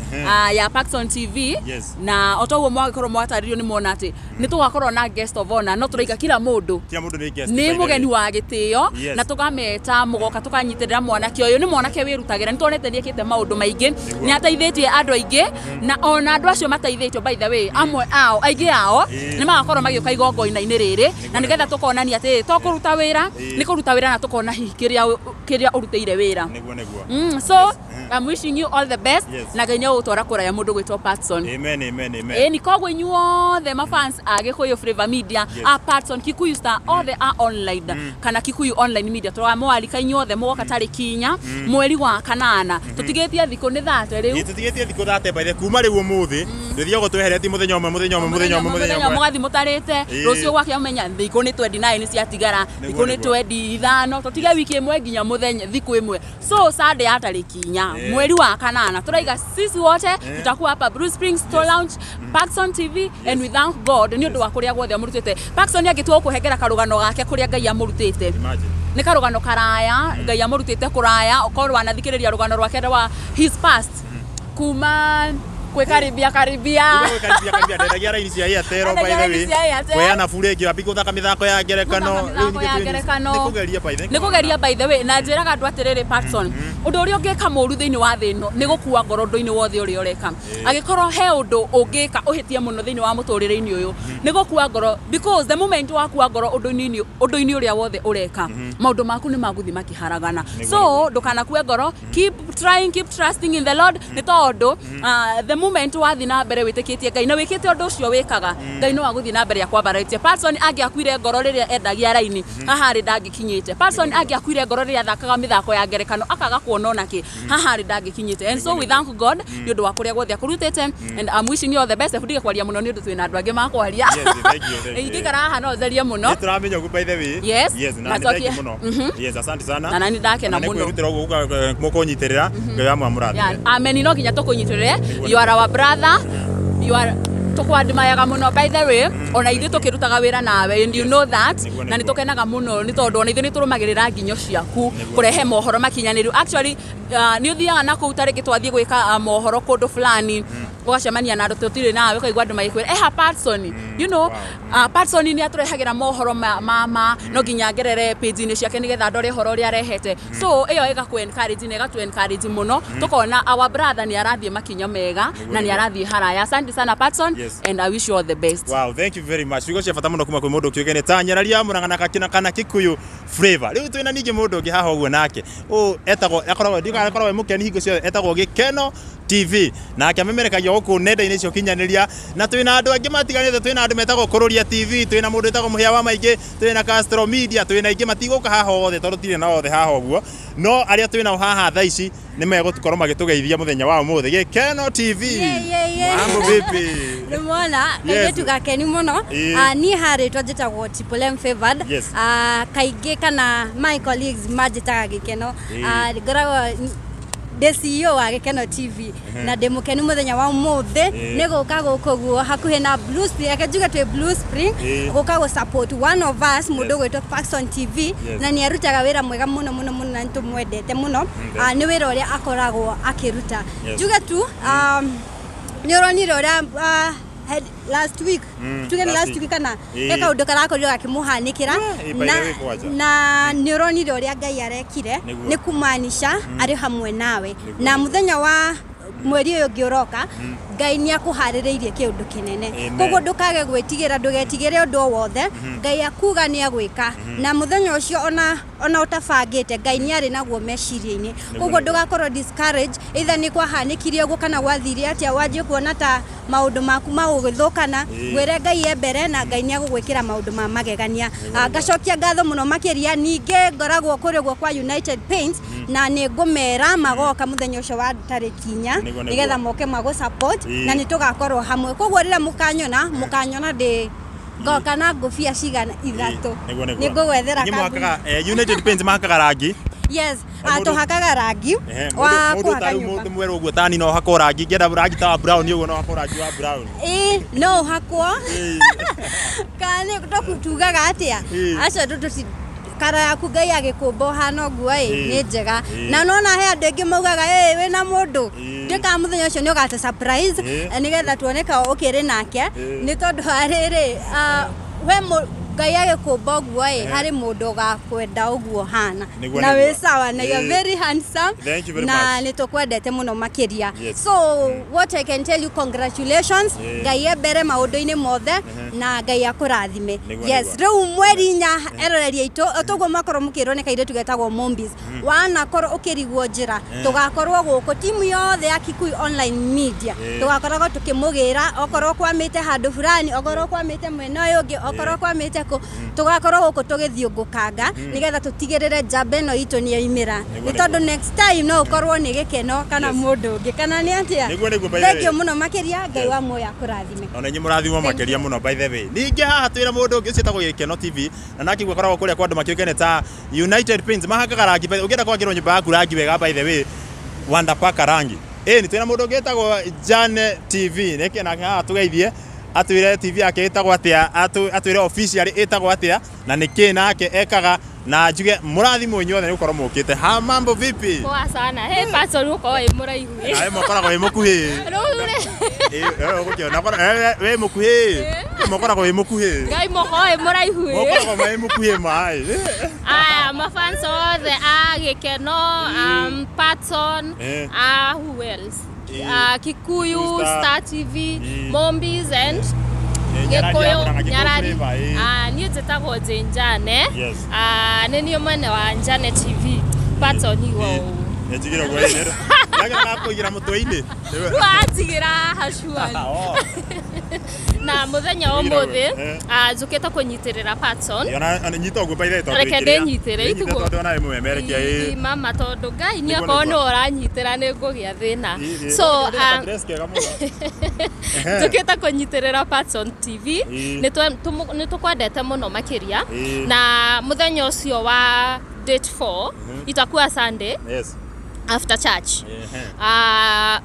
[SPEAKER 4] ya Paxson TV.
[SPEAKER 1] Yes.
[SPEAKER 4] Na o toguo mwagĩkorwo mwatarĩrio nĩ mwona atĩ nĩ tũgakorwo na guest of honor, no tũraiga kila mũndũ
[SPEAKER 1] Kila mũndũ nĩ guest, by
[SPEAKER 4] nĩ
[SPEAKER 1] the way.
[SPEAKER 4] mũgeni wa gĩtĩo
[SPEAKER 1] Yes.
[SPEAKER 4] na tũkameta mũgoka tũkanyitĩrĩra mwanake ũyũ. Nĩ mwanake wĩrutagĩra, nĩ tuonete nĩ ekĩte maũndũ maingĩ, nĩ ateithĩtie andũ aingĩ na ona andũ acio mateithĩtio by the way amwe ao aingĩ ao
[SPEAKER 1] Ĩĩ.
[SPEAKER 4] nĩ magakorwo magĩũka igongona-inĩ rĩrĩ na nĩgetha tũkonania atĩ to kũruta wĩra
[SPEAKER 1] Ĩĩ.
[SPEAKER 4] nĩ kũruta wĩra na tũkona hihi kĩrĩa ũrutĩire wĩra.
[SPEAKER 1] Nĩguo nĩguo.
[SPEAKER 4] So I'm wishing you all the best
[SPEAKER 1] Yes.
[SPEAKER 4] na Ngai nĩ egũgũtwara kũraya mũndũ gwĩtwo Patson.
[SPEAKER 1] Amen, amen, amen.
[SPEAKER 4] Ĩni koguo inyuothe mafans a Gĩkũyũ Flavor Media
[SPEAKER 1] Yes.
[SPEAKER 4] a Patson Kikuyu Star othe a online kana Kikuyu Online Media tũramwarika inyuothe mũgoka tarĩki 4 mweri wa 8 tũtigĩtie thikũ nĩ 30 rĩu.
[SPEAKER 1] Ĩ, tũtigĩtie thikũ 30 by the kuma rĩu ũmũthĩ tũthiaga tweheretie mũthenya ũmwe mũthenya ũmwe mũthenya ũmwe mũthenya ũmwe.
[SPEAKER 4] Mũgathiĩ mũtarĩte
[SPEAKER 1] Ĩĩ.
[SPEAKER 4] rũciũ gwakĩa ũmenya thikũ nĩ 29 ciatigara,
[SPEAKER 1] Nĩguo,
[SPEAKER 4] thikũ nĩ
[SPEAKER 1] nĩguo.
[SPEAKER 4] 25 tũtige wiki ĩmwe nginya mũthenya thikũ ĩmwe, so Sunday ya tarĩki 4
[SPEAKER 1] Ĩĩ.
[SPEAKER 4] mweri wa 8 tũraiga sisi wote tutakuwa hapa Blue Springs to launch Paxson TV and we thank God nĩ ũndũ wa kũrĩa guothe amũrutĩte. Paxson angĩtua gũkũhengera karũgano gake kũrĩa Ngai amũrutĩte
[SPEAKER 1] Imagine.
[SPEAKER 4] nĩ karũgano karaya Ngai amũrutĩte kũraya okorwo wanathikĩrĩria rũgano rwake rwa his past kuma kwĩ karibia karibia.
[SPEAKER 1] Kuma karibia karibia ndendagia raini cia Airtel by the
[SPEAKER 4] Ndendagia
[SPEAKER 1] way.
[SPEAKER 4] raini cia Airtel.
[SPEAKER 1] Kũheana bure ĩngĩ wambie gũthaka mĩthako ya ngerekano.
[SPEAKER 4] Gũthaka mĩthako ya ngerekano.
[SPEAKER 1] Nĩ kũgeria by the way.
[SPEAKER 4] Nĩ kũgeria by the way na njĩraga andũ atĩrĩrĩ Patson ũndũ ũrĩa ũngĩka mũru thĩinĩ wa thĩ ĩno nĩ gũkua ngoro ũndũ-inĩ wothe ũrĩa ũreka angĩkorwo he ũndũ ũngĩka ũhĩtie mũno thĩinĩ wa mũtũrĩre-inĩ ũyũ nĩ gũkua ngoro, because the moment wakua ngoro ũndũ-inĩ ũrĩa wothe ũreka maũndũ maku nĩ magũthiĩ makĩharagana. So ndũkanakue ngoro, keep trying, keep trusting in the Lord nĩ tondũ the moment wathiĩ na mbere wĩtĩkĩtie Ngai na wĩkĩte ũndũ ũcio wĩkaga, Ngai no agũthiĩ na mbere akwambararĩtie. Patson angĩakuire ngoro rĩrĩa endagia raini, haha arĩ ndangĩkinyĩte. Patson angĩakuire ngoro rĩrĩa athakaga mĩthako ya ngerekano akaga kuona onakĩ, haha arĩ ndangĩkinyĩte. And so we thank God nĩ ũndũ wa kũrĩa guothe akũrutĩte, and I'm wishing you all the best. Ndige kwaria mũno nĩ ũndũ twĩna andũ angĩ makwaria.
[SPEAKER 1] Yes, thank you, thank you.
[SPEAKER 4] Ingĩikara haha no njarie mũno.
[SPEAKER 1] Nĩ tũramenya ũguo by the way.
[SPEAKER 4] Yes.
[SPEAKER 1] Yes, na
[SPEAKER 4] Na
[SPEAKER 1] nĩ thank you
[SPEAKER 4] twakia-
[SPEAKER 1] mũno. Yes, asante sana.
[SPEAKER 4] Na nani ndakena
[SPEAKER 1] Na nĩ
[SPEAKER 4] mũno.
[SPEAKER 1] kwĩrutĩra ũguo gũka- mũkũnyitĩrĩra. Ngai wa mũrathime.
[SPEAKER 4] Yeah, amen. No nginya tũkũnyitĩrĩre. You are our brother. You are tũkwandimayaga mũno by the way, ona ithuĩ tũkĩrutaga wĩra nawe, and you know that.
[SPEAKER 1] Nĩguo,
[SPEAKER 4] Na nĩ
[SPEAKER 1] nĩguo.
[SPEAKER 4] tũkenaga mũno nĩ tondũ ona ithuĩ nĩ tũrũmagĩrĩra nginyo ciaku
[SPEAKER 1] Nĩguo.
[SPEAKER 4] kũrehe mohoro makinyanĩru. Actually, nĩ ũthiaga na kũu, tarĩngĩ twathiĩ gwĩka mohoro kũndũ fulani, ũgacemania na andũ tũtirĩ nawe, ũkaigua andũ magĩkwĩra eha Patson, you know, Patson nĩ atũrehagĩra mohoro ma no nginya ngerere page-inĩ ciake nĩgetha ndore ũhoro ũrĩa arehete. So ĩyo ĩgakũ encourage na ĩgatũ encourage mũno, tũkona our brother nĩ arathiĩ makinya mega na nĩ
[SPEAKER 1] nĩguo.
[SPEAKER 4] arathiĩ haraya. Asante sana Patson, and I wish you all the best.
[SPEAKER 1] Wow, thank you very much. Ciugo cia bata mũno kuma kwĩ mũndũ ũkĩũĩkaine ta Nyararia Mũrang'a na kana Kikuyu Flavor. Rĩu twĩna ningĩ mũndũ ũngĩ haha ũguo nake. Ũũ etagwo akoragwo ndiũĩ kana akoragwo e mũkeni hingo ciothe, etagwo Gĩkeno TV. Nake amemerekagia gũkũ nenda-inĩ cia ũkinyanĩria, na twĩna andũ angĩ matiganĩte, twĩna andũ metagwo Kũrũria TV, twĩna mũndũ wĩtagwo Mũhĩa wa Maingĩ, twĩna Castro Media, twĩna aingĩ matigũka haha othe tondũ tirĩ na othe haha ũguo. No arĩa twĩnao haha thaa ici nĩ megũkorwo magĩtũgeithia mũthenya wa ũmũthĩ. Gĩkeno TV.
[SPEAKER 5] Yeah, yeah, yeah.
[SPEAKER 1] Mambo vipi?
[SPEAKER 5] Nĩmwona
[SPEAKER 1] Yes.
[SPEAKER 5] kairĩtu gakeni mũno.
[SPEAKER 1] Ĩĩ.
[SPEAKER 5] Ah, niĩ harĩtwa njĩtagwo Triple M Favored.
[SPEAKER 1] Yes.
[SPEAKER 5] Ah, kaingĩ kana my colleagues manjĩtaga Gĩkeno.
[SPEAKER 1] Ĩĩ.
[SPEAKER 5] Ah, ngoragwo ndĩ CEO wa Gĩkeno TV na ndĩ mũkenu mũthenya wa ũmũthĩ
[SPEAKER 1] Ĩĩ.
[SPEAKER 5] nĩ gũka gũkũ guo hakuhĩ na Blue Spring, reke njuge twĩ Blue Spring,
[SPEAKER 1] Ĩĩ.
[SPEAKER 5] gũka gũ support one of us, mũndũ
[SPEAKER 1] Yes.
[SPEAKER 5] ũgwĩtwo Paxson TV,
[SPEAKER 1] Yes.
[SPEAKER 5] na nĩ arutaga wĩra mwega mũno mũno mũno na nĩ tũmwendete mũno. Ah, nĩ wĩra ũrĩa akoragwo akĩruta.
[SPEAKER 1] Yes.
[SPEAKER 5] Njuge tu nĩ ũronire ũrĩa last week, tuge nĩ
[SPEAKER 1] last
[SPEAKER 5] last
[SPEAKER 1] week.
[SPEAKER 5] week kana
[SPEAKER 1] Ĩĩ.
[SPEAKER 5] he kaũndũ karakorirwo gakĩmũhanĩkĩra,
[SPEAKER 1] Ĩĩ, by the way, kwanja.
[SPEAKER 5] na nĩ ũronire ũrĩa Ngai arekire.
[SPEAKER 1] Nĩguo.
[SPEAKER 5] Nĩ kumaanisha arĩ hamwe nawe,
[SPEAKER 1] Nĩguo,
[SPEAKER 5] na
[SPEAKER 1] nĩguo.
[SPEAKER 5] mũthenya wa mweri ũyũ ũngĩ ũroka Ngai nĩ akũharĩrĩirie kĩũndũ kĩnene.
[SPEAKER 1] Amen.
[SPEAKER 5] Koguo ndũkage gwĩtigĩra, ndũgetigĩre ũndũ o wothe. Ngai akuga nĩ agwĩka, na mũthenya ũcio ona ũtabangĩte, Ngai nĩ arĩ naguo meciria-inĩ. Koguo
[SPEAKER 1] nĩguo.
[SPEAKER 5] ndũgakorwo discourage either nĩ kwahanĩkire ũguo kana gwathire atĩa, wanjie kuona ta maũndũ maku magũgĩthũkana.
[SPEAKER 1] Ĩĩ.
[SPEAKER 5] Ngwĩre Ngai e mbere na Ngai nĩ agũgwĩkĩra maũndũ ma magegania. Ah, ngacokia ngatho mũno makĩria. Ningĩ ngoragwo kũrĩa ũguo kwa United Paints, na nĩ ngũmera magoka mũthenya ũcio wa tarĩki 4
[SPEAKER 1] Nĩguo, nĩguo.
[SPEAKER 5] nĩgetha moke magũ support,
[SPEAKER 1] Ĩĩ.
[SPEAKER 5] na nĩ tũgakorwo hamwe. Koguo rĩrĩa mũkanyona ndĩ ngoka na ngũbia cigana ithatũ,
[SPEAKER 1] Nĩguo, nĩguo.
[SPEAKER 5] nĩ ngũgwethera
[SPEAKER 1] Inyuĩ
[SPEAKER 5] kambuni.
[SPEAKER 1] mũhakaga, United Paints mahakaga rangi.
[SPEAKER 5] Yes,
[SPEAKER 1] Na mũndũ-
[SPEAKER 5] tũhakaga rangi
[SPEAKER 1] Ehe,
[SPEAKER 5] wa
[SPEAKER 1] mũndũ mũndũ
[SPEAKER 5] kũhaka
[SPEAKER 1] tarĩu
[SPEAKER 5] nyũmba.
[SPEAKER 1] mũndũ mwerũ ũguo tani no hakwo rangi, ngĩenda rangi ta wa brown ũguo no hakwo rangi wa brown.
[SPEAKER 5] Ĩĩ, no ũhakwo.
[SPEAKER 1] Ĩĩ.
[SPEAKER 5] Kana nĩ tugaga atĩa,
[SPEAKER 1] Ĩĩ.
[SPEAKER 5] acio andũ kara yaku Ngai agĩkũmba ũhana ũguo ĩ
[SPEAKER 1] Ĩĩ.
[SPEAKER 5] nĩ njega.
[SPEAKER 1] Ĩĩ.
[SPEAKER 5] Na nona he andũ aingĩ maugaga ĩ wĩna mũndũ,
[SPEAKER 1] Ĩĩ.
[SPEAKER 5] ndĩkaga mũthenya ũcio nĩ ũgate surprise,
[SPEAKER 1] Ĩĩ.
[SPEAKER 5] nĩgetha tuone ka ũkĩrĩ nake.
[SPEAKER 1] Ĩĩ.
[SPEAKER 5] Nĩ tondũ wa rĩrĩ, we Ngai agĩkũmba ũguo ĩ, harĩ mũndũ ũgakwenda ũguo ũhana.
[SPEAKER 1] Nĩguo,
[SPEAKER 5] Na
[SPEAKER 1] nĩguo.
[SPEAKER 5] wĩ sawa na you're
[SPEAKER 1] Ĩĩ.
[SPEAKER 5] very handsome.
[SPEAKER 1] Thank you very
[SPEAKER 5] Na
[SPEAKER 1] much.
[SPEAKER 5] nĩ tũkwendete mũno makĩria.
[SPEAKER 1] Yes.
[SPEAKER 5] So what I can tell you, congratulations.
[SPEAKER 1] Ĩĩ.
[SPEAKER 5] Ngai e mbere maũndũ-inĩ mothe na Ngai akũrathime.
[SPEAKER 1] Nĩguo,
[SPEAKER 5] Yes,
[SPEAKER 1] nĩguo.
[SPEAKER 5] rĩu mweri 4 eroreri aitũ toguo makorwo mũkĩrwo nĩ kairĩtu getagwo Mombis, wanakorwo ũkĩrigwo njĩra, tũgakorwo gũkũ timu yothe ya Kikuyu Online Media,
[SPEAKER 1] Ĩĩ.
[SPEAKER 5] tũgakoragwo tũkĩmũgĩra okorwo kwamĩte handũ fulani, okorwo kwamĩte mwena ũyũ ũngĩ, okorwo kwamĩte kũ, tũgakorwo gũkũ tũgĩthiũngũkanga nĩgetha tũtigĩrĩre njamba ĩno itũ nĩ yaumĩra,
[SPEAKER 1] Nĩguo,
[SPEAKER 5] nĩ tondũ
[SPEAKER 1] nĩguo.
[SPEAKER 5] next time no ũkorwo nĩ gĩkeno kana
[SPEAKER 1] Yes.
[SPEAKER 5] mũndũ ũngĩ kana nĩ atĩa.
[SPEAKER 1] Nĩguo, nĩguo, by the way.
[SPEAKER 5] Thank you mũno makĩria. Ngai
[SPEAKER 1] Yes.
[SPEAKER 5] wa muoyo akũrathime.
[SPEAKER 1] Ona inyuĩ mũrathimwo makĩria mũno. By the way, ningĩ haha twĩna mũndũ ũngĩ ũcio wĩtagwo Gĩkeno TV, na nake guo akoragwo kũrĩa kwa andũ makĩũkaine ta United Paints, mahakaga rangi. By the- ũngĩenda kwakĩrwo nyũmba yaku rangi wega, by the way, wandapaka rangi. Ĩni twĩna mũndũ ũngĩ wĩtagwo Jane TV, nĩkĩ nake haha tũgeithie, atwĩre TV yake ĩtagwo atĩa, atwĩre officially ĩtagwo atĩa na nĩkĩ nake ekaga, na njuge mũrathimwo inyuothe nĩ gũkorwo mũkĩte ha. Mambo vipi?
[SPEAKER 6] Poa sana. He Patson uko wĩ mũraihu.
[SPEAKER 1] Nawe mũkoragwo wĩ mũkuhĩ.
[SPEAKER 6] Rĩu rĩ,
[SPEAKER 1] Ĩ, ũgũkĩona wĩ mũkuhĩ, mũkoragwo wĩ mũkuhĩ.
[SPEAKER 6] Ngai mũko wĩ mũraihu.
[SPEAKER 1] Mũkoragwo wĩ mũkuhĩ maĩ.
[SPEAKER 6] Aya, mafans othe a Gĩkeno, Patson,
[SPEAKER 1] Eh.
[SPEAKER 6] a who else?
[SPEAKER 1] Eh.
[SPEAKER 6] Kikuyu,
[SPEAKER 1] Star.
[SPEAKER 6] Star TV,
[SPEAKER 1] Eh.
[SPEAKER 6] Mombis and
[SPEAKER 1] Eh, Nyarari
[SPEAKER 6] Gĩkũyũ,
[SPEAKER 1] amũraga Gĩkũyũ
[SPEAKER 6] Nyarari.
[SPEAKER 1] Flavor, eh.
[SPEAKER 6] Ah, niĩ njĩtagwo Jane Njane.
[SPEAKER 1] Yes.
[SPEAKER 6] Ah, nĩ niĩ mwene wa Njane TV. Patson igo
[SPEAKER 1] Nĩ njigire ũguo ĩ, Ndagera kũigĩra mũtwe-inĩ.
[SPEAKER 6] Rĩu anjigĩra haha surely.
[SPEAKER 1] Oh.
[SPEAKER 6] Na mũthenya wa ũmũthĩ njũkĩte kũnyitĩrĩra Patson.
[SPEAKER 1] Ona nyita ũguo by the way tondũ
[SPEAKER 6] Reke
[SPEAKER 1] ingĩrĩa.
[SPEAKER 6] ndĩnyitĩre,
[SPEAKER 1] Ndĩnyite
[SPEAKER 6] itiguo.
[SPEAKER 1] tondũ ona wĩ mũmemerekia
[SPEAKER 6] Ĩ,
[SPEAKER 1] ĩ.
[SPEAKER 6] mama tondũ ngai nĩ
[SPEAKER 1] Nĩguo,
[SPEAKER 6] akorwo
[SPEAKER 1] nĩguo.
[SPEAKER 6] nĩ ũranyitĩra nĩ ngũgĩa thĩna.
[SPEAKER 1] Ĩ, ĩ.
[SPEAKER 6] So
[SPEAKER 1] Ndĩna ka-dress kega mũno.
[SPEAKER 6] njũkĩte kũnyitĩrĩra Patson TV.
[SPEAKER 1] Ĩ.
[SPEAKER 6] Nĩ tũkwendete mũno makĩria.
[SPEAKER 1] Ĩ.
[SPEAKER 6] Na mũthenya ũcio wa date 4 itakuwa Sunday
[SPEAKER 1] Yes.
[SPEAKER 6] after church,
[SPEAKER 1] Ehe.